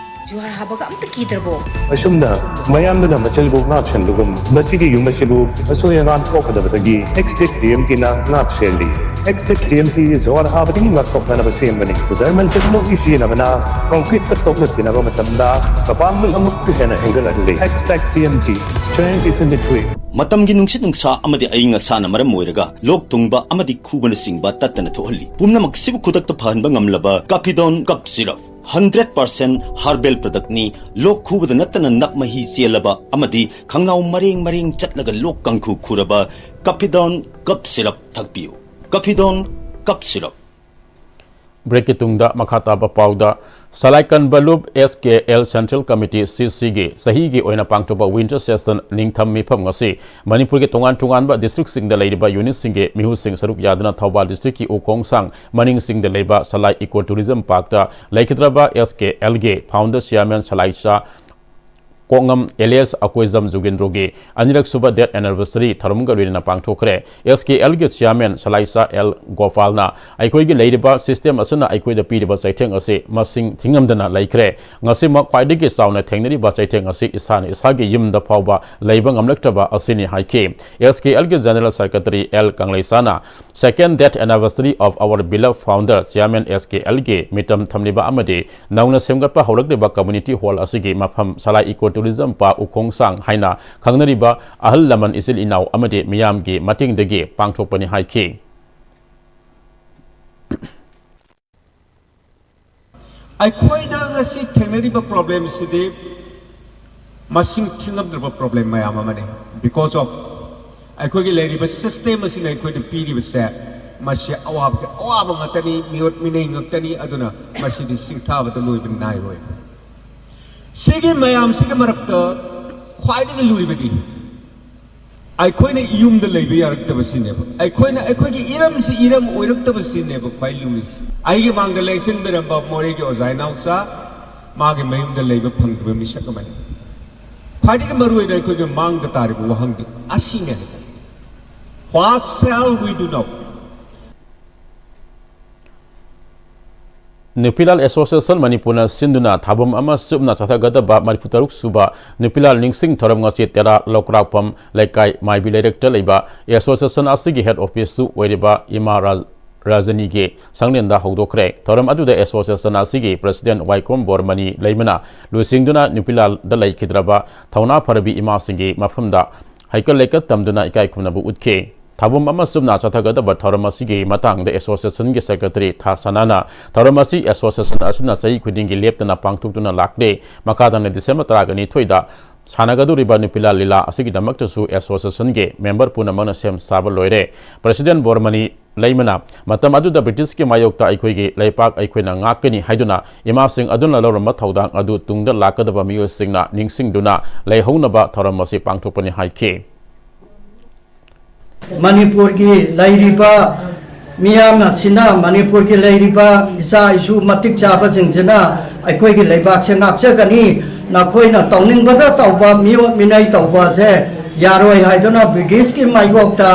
ꯖꯨꯍꯥꯔ ꯍꯥꯕꯒ ꯑꯝꯇ ꯀꯤꯗ꯭ꯔꯕꯣ? ꯑꯁꯨꯝꯅ ꯃꯌꯥꯝꯗꯨꯅ ꯃꯆꯜꯕꯨ ꯉꯥꯛꯁꯦꯟꯕꯒꯨꯝ, ꯃꯁꯤꯒꯤ ꯌꯨꯝ ꯑꯁꯤꯕꯨ ꯑꯁꯣꯏ ꯑꯉꯥꯝ ꯊꯣꯛꯀꯗꯕꯗꯒꯤ ꯑꯦꯛꯁꯇꯦꯛ ꯇꯤ ꯑꯦꯝ ꯇꯤꯅ ꯉꯥꯛ ꯁꯦꯜꯂꯤ꯫ ꯑꯦꯛꯁꯇꯦꯛ ꯇꯤ ꯑꯦꯝ ꯇꯤ ꯖꯨꯍꯥꯔ ꯍꯥꯕꯗꯒꯤ ꯉꯥꯛꯊꯣꯛꯅꯅꯕ ꯁꯦꯝꯕꯅꯤ꯫ ꯖꯔꯃꯟ ꯇꯦꯛꯅꯣꯂꯣꯖꯤ ꯁꯤꯖꯤꯟꯅꯕꯅ ꯀꯪꯀ꯭ꯔꯤꯠꯀ ꯇꯣꯛꯅ ꯇꯤꯟꯅꯕ ꯃꯇꯝꯗ ꯃꯄꯥꯡꯒꯜ ꯑꯃꯨꯛꯀ ꯍꯦꯟꯅ ꯍꯦꯟꯒꯠꯍꯜꯂꯤ꯫ ꯑꯦꯛꯁꯇꯦꯛ T M T, strength is in the grit. ꯃꯇꯝꯒꯤ ꯅꯨꯡꯁꯤꯠ ꯅꯨꯡꯁꯥ ꯑꯃꯗꯤ ꯑꯏꯪ ꯑꯁꯥꯅ ꯃꯔꯝ ꯑꯣꯏꯔꯒ ꯂꯣꯛ ꯊꯨꯡꯕ ꯑꯃꯗꯤ ꯈꯨꯕꯅꯆꯤꯡꯕ ꯇꯠꯇꯅ ꯊꯣꯛꯍꯜꯂꯤ꯫ ꯄꯨꯝꯅꯃꯛꯁꯤꯕꯨ ꯈꯨꯗꯛꯇ ꯐꯍꯟꯕ ꯉꯝꯂꯕ ꯀꯥꯐꯤꯗꯣꯟ cough syrup. Hundred percent herbal ꯄ꯭ꯔꯗꯛꯅꯤ꯫ ꯂꯣꯛ ꯈꯨꯕꯗ ꯅꯠꯇꯅ ꯅꯞ ꯃꯍꯤ ꯆꯦꯜꯂꯕ ꯑꯃꯗꯤ ꯈꯪꯅꯥꯎ ꯃꯔꯦꯡ ꯃꯔꯦꯡ ꯆꯠꯂꯒ ꯂꯣꯛ ꯀꯥꯡꯈꯨ ꯈꯨꯔꯕ ꯀꯥꯐꯤꯗꯣꯟ ꯀꯞ ꯁꯤꯔꯞ ꯊꯛꯄꯤꯌꯨ꯫ ꯀꯥꯐꯤꯗꯣꯟ cough syrup. ꯕ꯭ꯔꯦꯛꯀꯤ ꯇꯨꯡꯗ ꯃꯈꯥ ꯇꯥꯕ ꯄꯥꯎꯗ, ꯁꯂꯥꯏꯀꯟꯕ ꯂꯨꯞ ꯑꯦꯁ ꯀꯦ ꯑꯦꯜ ꯁꯦꯟꯇ꯭ꯔꯦꯜ ꯀꯃꯤꯇꯤ, ꯁꯤ ꯁꯤꯒꯤ ꯆꯍꯤꯒꯤ ꯑꯣꯏꯅ ꯄꯥꯡꯊꯣꯛꯄ ꯋꯤꯟꯇꯔ ꯁꯦꯁꯟ ꯅꯤꯡꯊꯝ ꯃꯤꯐꯝ ꯉꯁꯤ ꯃꯅꯤꯄꯨꯔꯒꯤ ꯇꯣꯉꯥꯟ ꯇꯣꯉꯥꯟꯕ ꯗꯤꯁꯇ꯭ꯔꯤꯛꯁꯤꯡꯗ ꯂꯩꯔꯤꯕ ꯌꯨꯅꯤꯠꯁꯤꯡꯒꯤ ꯃꯤꯍꯨꯠꯁꯤꯡ ꯁꯔꯨꯛ ꯌꯥꯗꯨꯅ ꯊꯧꯕꯥꯜ ꯗꯤꯁꯇ꯭ꯔꯤꯛꯀꯤ ꯎꯈꯣꯡꯁꯥꯡ ꯃꯅꯤꯡꯁꯤꯡꯗ ꯂꯩꯕ ꯁꯂꯥꯏ ꯏꯀꯣ ꯇꯨꯔꯤꯖꯝ ꯄꯥꯔꯛꯇ ꯂꯩꯈꯤꯗ꯭ꯔꯕ ꯑꯦꯁ ꯀꯦ ꯑꯦꯜꯒꯤ ꯐꯥꯎꯟꯗꯔ ꯆꯤꯌꯥꯔꯃꯦꯟ ꯁꯂꯥꯏꯆꯥ ꯀꯣꯛꯉꯝ ꯑꯦꯂꯤꯌꯥꯁ ꯑꯀꯣꯏꯖꯝ ꯖꯨꯒꯦꯟꯗ꯭ꯔꯣꯒꯤ ꯑꯅꯤꯔꯛ ꯁꯨꯕ ꯗꯦꯠ ꯑꯦꯅꯤꯚꯔꯁꯔꯤ ꯊꯧꯔꯝꯒ ꯂꯣꯏꯅꯅ ꯄꯥꯡꯊꯣꯛꯈ꯭ꯔꯦ꯫ ꯑꯦꯁ ꯀꯦ ꯑꯦꯜꯒꯤ ꯆꯤꯌꯥꯔꯃꯦꯟ ꯁꯂꯥꯏꯆꯥ ꯑꯦꯜ ꯒꯣꯄꯥꯜꯅ ꯑꯩꯈꯣꯏꯒꯤ ꯂꯩꯔꯤꯕ ꯁꯤꯁꯇꯦꯝ ꯑꯁꯤꯅ ꯑꯩꯈꯣꯏꯗ ꯄꯤꯔꯤꯕ ꯆꯩꯊꯦꯡ ꯑꯁꯤ ꯃꯁꯤꯡ ꯊꯤꯉꯝꯗꯅ ꯂꯩꯈ꯭ꯔꯦ꯫ ꯉꯁꯤꯃꯛ ꯈ꯭ꯋꯥꯏꯗꯒꯤ ꯆꯥꯎꯅ ꯊꯦꯡꯅꯔꯤꯕ ꯆꯩꯊꯦꯡ ꯑꯁꯤ ꯏꯁꯥꯅ ꯏꯁꯥꯒꯤ ꯌꯨꯝꯗ ꯐꯥꯎꯕ ꯂꯩꯕ ꯉꯝꯂꯛꯇ꯭ꯔꯕ ꯑꯁꯤꯅꯤ ꯍꯥꯏꯈꯤ꯫ ꯑꯦꯁ ꯀꯦ ꯑꯦꯜꯒꯤ ꯖꯦꯅꯔꯦꯜ ꯁꯦꯀ꯭ꯔꯦꯇꯔꯤ ꯑꯦꯜ ꯀꯪꯂꯩꯆꯥꯅ Second Death Anniversary of our beloved founder Chairman S K L ꯒꯤ ꯃꯤꯇꯝ ꯊꯝꯂꯤꯕ ꯑꯃꯗꯤ ꯅꯧꯅ ꯁꯦꯝꯒꯠꯄ ꯍꯧꯔꯛꯂꯤꯕ ꯀꯝꯃ꯭ꯌꯨꯅꯤꯇꯤ ꯍꯣꯜ ꯑꯁꯤꯒꯤ ꯃꯐꯝ ꯁꯂꯥꯏ ꯏꯀꯣ ꯇꯨꯔꯤꯖꯝ ꯄꯥꯔꯛ ꯎꯈꯣꯡꯁꯥꯡ ꯍꯥꯏꯅ ꯈꯪꯅꯔꯤꯕ ꯑꯍꯜ ꯂꯃꯟ, ꯏꯆꯤꯜ ꯏꯅꯥꯎ ꯑꯃꯗꯤ ꯃꯤꯌꯥꯝꯒꯤ ꯃꯇꯦꯡꯗꯒꯤ ꯄꯥꯡꯊꯣꯛꯄꯅꯤ ꯍꯥꯏꯈꯤ꯫ ꯑꯩꯈꯣꯏꯗ ꯉꯁꯤ ꯊꯦꯡꯅꯔꯤꯕ ꯄ꯭ꯔꯣꯕ꯭ꯂꯦꯝꯁꯤꯗꯤ ꯃꯁꯤꯡ ꯊꯤꯉꯝꯗ꯭ꯔꯕ ꯄ꯭ꯔꯣꯕ꯭ꯂꯦꯝ ꯃꯌꯥꯝ ꯑꯃꯅꯤ꯫ Because of ꯑꯩꯈꯣꯏꯒꯤ ꯂꯩꯔꯤꯕ ꯁꯤꯁꯇꯦꯝ ꯑꯁꯤꯅ ꯑꯩꯈꯣꯏꯗ ꯄꯤꯔꯤꯕꯁꯦ, ꯃꯁꯤ ꯑꯋꯥꯕꯒꯤ ꯑꯋꯥꯕ ꯉꯥꯛꯇꯅꯤ, ꯃꯤꯑꯣꯠ ꯃꯤꯅꯩ ꯉꯥꯛꯇꯅꯤ꯫ ꯑꯗꯨꯅ ꯃꯁꯤꯗꯤ ꯁꯤꯡꯊꯥꯕꯗ ꯂꯣꯏꯕ ꯅꯥꯏꯔꯣꯏ꯫ ꯁꯤꯒꯤ ꯃꯌꯥꯝꯁꯤꯒꯤ ꯃꯔꯛꯇ ꯈ꯭ꯋꯥꯏꯗꯒꯤ ꯂꯨꯔꯤꯕꯗꯤ ꯑꯩꯈꯣꯏꯅ ꯌꯨꯝꯗ ꯂꯩꯕ ꯌꯥꯔꯛꯇꯕꯁꯤꯅꯦꯕ, ꯑꯩꯈꯣꯏꯅ ꯑꯩꯈꯣꯏꯒꯤ ꯏꯔꯝꯁꯤ ꯏꯔꯝ ꯑꯣꯏꯔꯛꯇꯕꯁꯤꯅꯦꯕ ꯈ꯭ꯋꯥꯏ ꯂꯨꯔꯤꯁꯤ꯫ ꯑꯩꯒꯤ ꯃꯥꯡꯗ ꯂꯦꯡꯁꯤꯟꯕꯤꯔꯝꯕ ꯃꯣꯔꯦꯒꯤ ꯑꯣꯖꯥ ꯏꯅꯥꯎꯆꯥ, ꯃꯥꯒꯤ ꯃꯌꯨꯝꯗ ꯂꯩꯕ ꯐꯪꯗꯕ ꯃꯤꯁꯛ ꯑꯃꯅꯤ꯫ ꯈ꯭ꯋꯥꯏꯗꯒꯤ ꯃꯔꯨꯑꯣꯏꯅ ꯑꯩꯈꯣꯏꯒꯤ ꯃꯥꯡꯗ ꯇꯥꯔꯤꯕ ꯋꯥꯍꯪꯗꯤ ꯑꯁꯤꯅꯦ ꯍꯥꯏꯇꯥꯔꯦ꯫ What shall we do now? Nupilal association ꯃꯅꯤꯄꯨꯔꯅ ꯁꯤꯟꯗꯨꯅ ꯊꯥꯕꯝ ꯑꯃ ꯆꯨꯞꯅ ꯆꯠꯊꯒꯗꯕ ꯃꯔꯤꯐꯨꯇꯔꯨꯛ ꯁꯨꯕ ꯅꯨꯄꯤꯂꯥꯜ ꯅꯤꯡꯁꯤꯡ ꯊꯧꯔꯝ ꯉꯁꯤ ꯇꯦꯔꯥ ꯂꯧꯀ꯭ꯔꯥꯛꯄꯝ ꯂꯩꯀꯥꯏ ꯃꯥꯏꯕꯤ ꯂꯩꯔꯛꯇ ꯂꯩꯕ ꯑꯦꯁꯣꯁꯤꯌꯦꯁꯟ ꯑꯁꯤꯒꯤ ꯍꯦꯗ ꯑꯣꯐꯤꯁꯁꯨ ꯑꯣꯏꯔꯤꯕ ꯏꯃꯥ ꯔꯥꯖ-, ꯔꯥꯖꯅꯤꯒꯤ ꯁꯪꯂꯦꯟꯗ ꯍꯧꯗꯣꯛꯈ꯭ꯔꯦ꯫ ꯊꯧꯔꯝ ꯑꯗꯨꯗ ꯑꯦꯁꯣꯁꯤꯌꯦꯁꯟ ꯑꯁꯤꯒꯤ ꯄ꯭ꯔꯁꯤꯗꯦꯟ ꯋꯥꯏꯈꯣꯝ ꯕꯣꯔꯃꯅꯤ ꯂꯩꯃꯅ ꯂꯨꯆꯤꯡꯗꯨꯅ ꯅꯨꯄꯤꯂꯥꯜꯗ ꯂꯩꯈꯤꯗ꯭ꯔꯕ ꯊꯧꯅꯥ ꯐꯔꯕꯤ ꯏꯃꯥꯁꯤꯡꯒꯤ ꯃꯐꯝꯗ ꯍꯩꯀꯠ ꯂꯩꯀꯠ ꯇꯝꯗꯨꯅ ꯏꯀꯥꯏ ꯈꯨꯝꯅꯕ ꯎꯠꯈꯤ꯫ ꯊꯥꯕꯝ ꯑꯃ ꯆꯨꯞꯅ ꯆꯠꯊꯒꯗꯕ ꯊꯧꯔꯝ ꯑꯁꯤꯒꯤ ꯃꯇꯥꯡꯗ ꯑꯦꯁꯣꯁꯤꯌꯦꯁꯟꯒꯤ ꯁꯦꯀ꯭ꯔꯦꯇꯔꯤ ꯊꯥ ꯁꯅꯥꯅ ꯊꯧꯔꯝ ꯑꯁꯤ ꯑꯦꯁꯣꯁꯤꯌꯦꯁꯟ ꯑꯁꯤꯅ ꯆꯍꯤ ꯈꯨꯗꯤꯡꯒꯤ ꯂꯦꯞꯇꯅ ꯄꯥꯡꯊꯣꯛꯇꯨꯅ ꯂꯥꯛꯂꯦ꯫ ꯃꯈꯥ ꯇꯥꯅ ꯗꯤꯁꯦꯝꯕꯔ ꯇꯔꯥꯒ ꯅꯤꯊꯣꯏꯗ ꯁꯥꯟꯅꯒꯗꯧꯔꯤꯕ ꯅꯨꯄꯤꯂꯥꯜ ꯂꯤꯂꯥ ꯑꯁꯤꯒꯤꯗꯃꯛꯇꯁꯨ ꯑꯦꯁꯣꯁꯤꯌꯦꯁꯟꯒꯤ ꯃꯦꯝꯕꯔ ꯄꯨꯝꯅꯃꯛꯅ ꯁꯦꯝ ꯁꯥꯕ ꯂꯣꯏꯔꯦ꯫ ꯄ꯭ꯔꯁꯤꯗꯦꯟ ꯕꯣꯔꯃꯅꯤ ꯂꯩꯃꯅ ꯃꯇꯝ ꯑꯗꯨꯗ ꯕ꯭ꯔꯤꯇꯤꯁꯀꯤ ꯃꯥꯌꯣꯛꯇ ꯑꯩꯈꯣꯏꯒꯤ ꯂꯩꯄꯥꯛ ꯑꯩꯈꯣꯏꯅ ꯉꯥꯛꯀꯅꯤ ꯍꯥꯏꯗꯨꯅ ꯏꯃꯥꯁꯤꯡ ꯑꯗꯨꯅ ꯂꯧꯔꯝꯕ ꯊꯧꯗꯥꯡ ꯑꯗꯨ ꯇꯨꯡꯗ ꯂꯥꯛꯀꯗꯕ ꯃꯤꯑꯣꯏꯁꯤꯡꯅ ꯅꯤꯡꯁꯤꯡꯗꯨꯅ ꯂꯩꯍꯧꯅꯕ ꯊꯧꯔꯝ ꯑꯁꯤ ꯄꯥꯡꯊꯣꯛꯄꯅꯤ ꯍꯥꯏꯈꯤ꯫ ꯃꯅꯤꯄꯨꯔꯒꯤ ꯂꯩꯔꯤꯕ ꯃꯤꯌꯥꯝ ꯑꯁꯤꯅ, ꯃꯅꯤꯄꯨꯔꯒꯤ ꯂꯩꯔꯤꯕ ꯏꯆꯥ ꯏꯁꯨ ꯃꯇꯤꯛ ꯆꯥꯕꯁꯤꯡꯁꯤꯅ ꯑꯩꯈꯣꯏꯒꯤ ꯂꯩꯕꯥꯛꯁꯦ ꯉꯥꯛꯆꯒꯅꯤ꯫ ꯅꯈꯣꯏꯅ ꯇꯧꯅꯤꯡꯕꯗ ꯇꯧꯕ, ꯃꯤꯑꯣꯠ ꯃꯤꯅꯩ ꯇꯧꯕꯁꯦ ꯌꯥꯔꯣꯏ ꯍꯥꯏꯗꯨꯅ ꯕ꯭ꯔꯤꯇꯤꯁꯀꯤ ꯃꯥꯌꯣꯛꯇ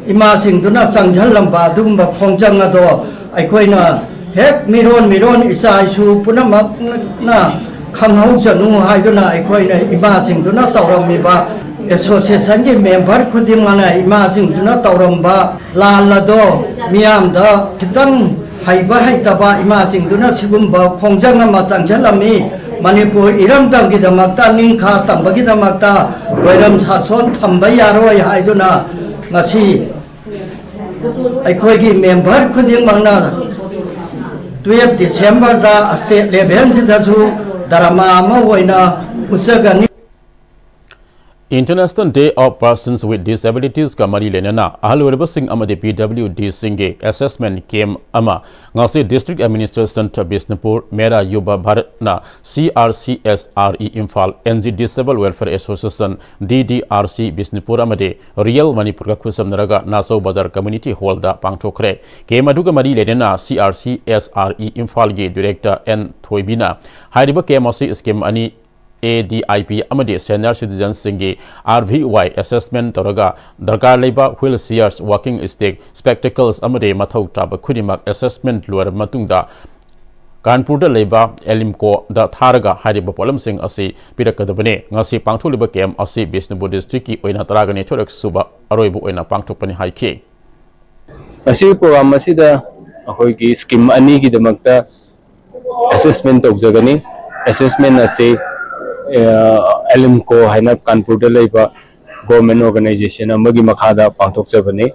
ꯏꯃꯥꯁꯤꯡꯗꯨꯅ ꯆꯪꯁꯤꯜꯂꯝꯕ ꯑꯗꯨꯒꯨꯝꯕ ꯈꯣꯡꯖꯪ ꯑꯗꯣ ꯑꯩꯈꯣꯏꯅ ꯍꯦꯛ ꯃꯤꯔꯣꯟ ꯃꯤꯔꯣꯟ ꯏꯆꯥ ꯏꯁꯨ ꯄꯨꯝꯅꯃꯛꯅ ꯈꯪꯍꯧꯖꯅꯨ ꯍꯥꯏꯗꯨꯅ ꯑꯩꯈꯣꯏꯅ ꯏꯃꯥꯁꯤꯡꯗꯨꯅ ꯇꯧꯔꯝꯃꯤꯕ, ꯑꯦꯁꯣꯁꯤꯌꯦꯁꯟꯒꯤ ꯃꯦꯝꯕꯔ ꯈꯨꯗꯤꯡꯃꯛꯅ ꯏꯃꯥꯁꯤꯡꯗꯨꯅ ꯇꯧꯔꯝꯕ ꯂꯥꯟ ꯑꯗꯣ ꯃꯤꯌꯥꯝꯗ ꯈꯤꯇꯪ ꯍꯩꯕ ꯍꯩꯇꯕ ꯏꯃꯥꯁꯤꯡꯗꯨꯅ ꯁꯤꯒꯨꯝꯕ ꯈꯣꯡꯖꯪ ꯑꯃ ꯆꯪꯁꯤꯜꯂꯝꯃꯤ꯫ ꯃꯅꯤꯄꯨꯔ ꯏꯔꯝꯗꯝꯒꯤꯗꯃꯛꯇ, ꯅꯤꯡꯈꯥ ꯇꯝꯕꯒꯤꯗꯃꯛꯇ ꯂꯣꯏꯔꯝ ꯁꯥꯁꯣꯟ ꯊꯝꯕ ꯌꯥꯔꯣꯏ ꯍꯥꯏꯗꯨꯅ ꯉꯁꯤ ꯑꯩꯈꯣꯏꯒꯤ ꯃꯦꯝꯕꯔ ꯈꯨꯗꯤꯡꯃꯛꯅ ꯇꯨꯌꯦꯜꯐ ꯗꯤꯁꯦꯝꯕꯔꯗ ꯁ꯭ꯇꯦꯠ ꯂꯦꯚꯦꯜꯁꯤꯗꯁꯨ ꯗ꯭ꯔꯃꯥ ꯑꯃ ꯑꯣꯏꯅ ꯎꯠꯆꯒꯅꯤ꯫ International Day of Persons with Disabilities ꯀ ꯃꯔꯤ ꯂꯩꯅꯅ ꯑꯍꯜ ꯑꯣꯏꯔꯕꯁꯤꯡ ꯑꯃꯗꯤ P W D ꯁꯤꯡꯒꯤ assessment camp ꯑꯃ ꯉꯁꯤ District Administration ꯕꯤꯁꯅꯨꯄꯨꯔ, ꯃꯦꯔꯥ ꯌꯨꯕ ꯚꯥꯔꯠꯅ C R C S R E Imphal, N G Disabled Welfare Association, D D R C Bishnupur ꯑꯃꯗꯤ Real ꯃꯅꯤꯄꯨꯔꯒ ꯈꯨꯠꯁꯝꯅꯔꯒ ꯅꯥꯆꯧ ꯕꯖꯥꯔ Community Hall ꯗ ꯄꯥꯡꯊꯣꯛꯈ꯭ꯔꯦ꯫ Camp ꯑꯗꯨꯒ ꯃꯔꯤ ꯂꯩꯅꯅ C R C S R E ꯏꯝꯐꯥꯜꯒꯤ Director N ꯊꯣꯏꯕꯤꯅ ꯍꯥꯏꯔꯤꯕ camp ꯑꯁꯤ scheme ꯑꯅꯤ, A D I P ꯑꯃꯗꯤ Senior Citizens ꯁꯤꯡꯒꯤ R V Y assessment ꯇꯧꯔꯒ ꯗꯔꯀꯥꯔ ꯂꯩꯕ wheel chairs, walking stick, spectacles ꯑꯃꯗꯤ ꯃꯊꯧ ꯇꯥꯕ ꯈꯨꯗꯤꯡꯃꯛ assessment ꯂꯣꯏꯔꯕ ꯃꯇꯨꯡꯗ ꯀꯥꯟꯄꯨꯔꯗ ꯂꯩꯕ ꯑꯦꯂꯤꯝꯀꯣꯗ ꯊꯥꯔꯒ ꯍꯥꯏꯔꯤꯕ ꯄꯣꯠꯂꯝꯁꯤꯡ ꯑꯁꯤ ꯄꯤꯔꯛꯀꯗꯕꯅꯤ꯫ ꯉꯁꯤ ꯄꯥꯡꯊꯣꯛꯂꯤꯕ camp ꯑꯁꯤ ꯕꯤꯁꯅꯨꯄꯨꯔ district ꯀꯤ ꯑꯣꯏꯅ ꯇꯔꯥꯒ ꯅꯤꯊꯣꯏꯔꯛ ꯁꯨꯕ ꯑꯔꯣꯏꯕ ꯑꯣꯏꯅ ꯄꯥꯡꯊꯣꯛꯄꯅꯤ ꯍꯥꯏꯈꯤ꯫ ꯑꯁꯤꯒꯤ program ꯑꯁꯤꯗ ꯑꯩꯈꯣꯏꯒꯤ scheme ꯑꯅꯤꯒꯤꯗꯃꯛꯇ assessment ꯇꯧꯖꯒꯅꯤ꯫ Assessment ꯑꯁꯤ, ꯑ, ꯑꯦꯂꯤꯝꯀꯣ ꯍꯥꯏꯅ ꯀꯥꯟꯄꯨꯔꯗ ꯂꯩꯕ government organization ꯑꯃꯒꯤ ꯃꯈꯥꯗ ꯄꯥꯡꯊꯣꯛꯆꯕꯅꯤ꯫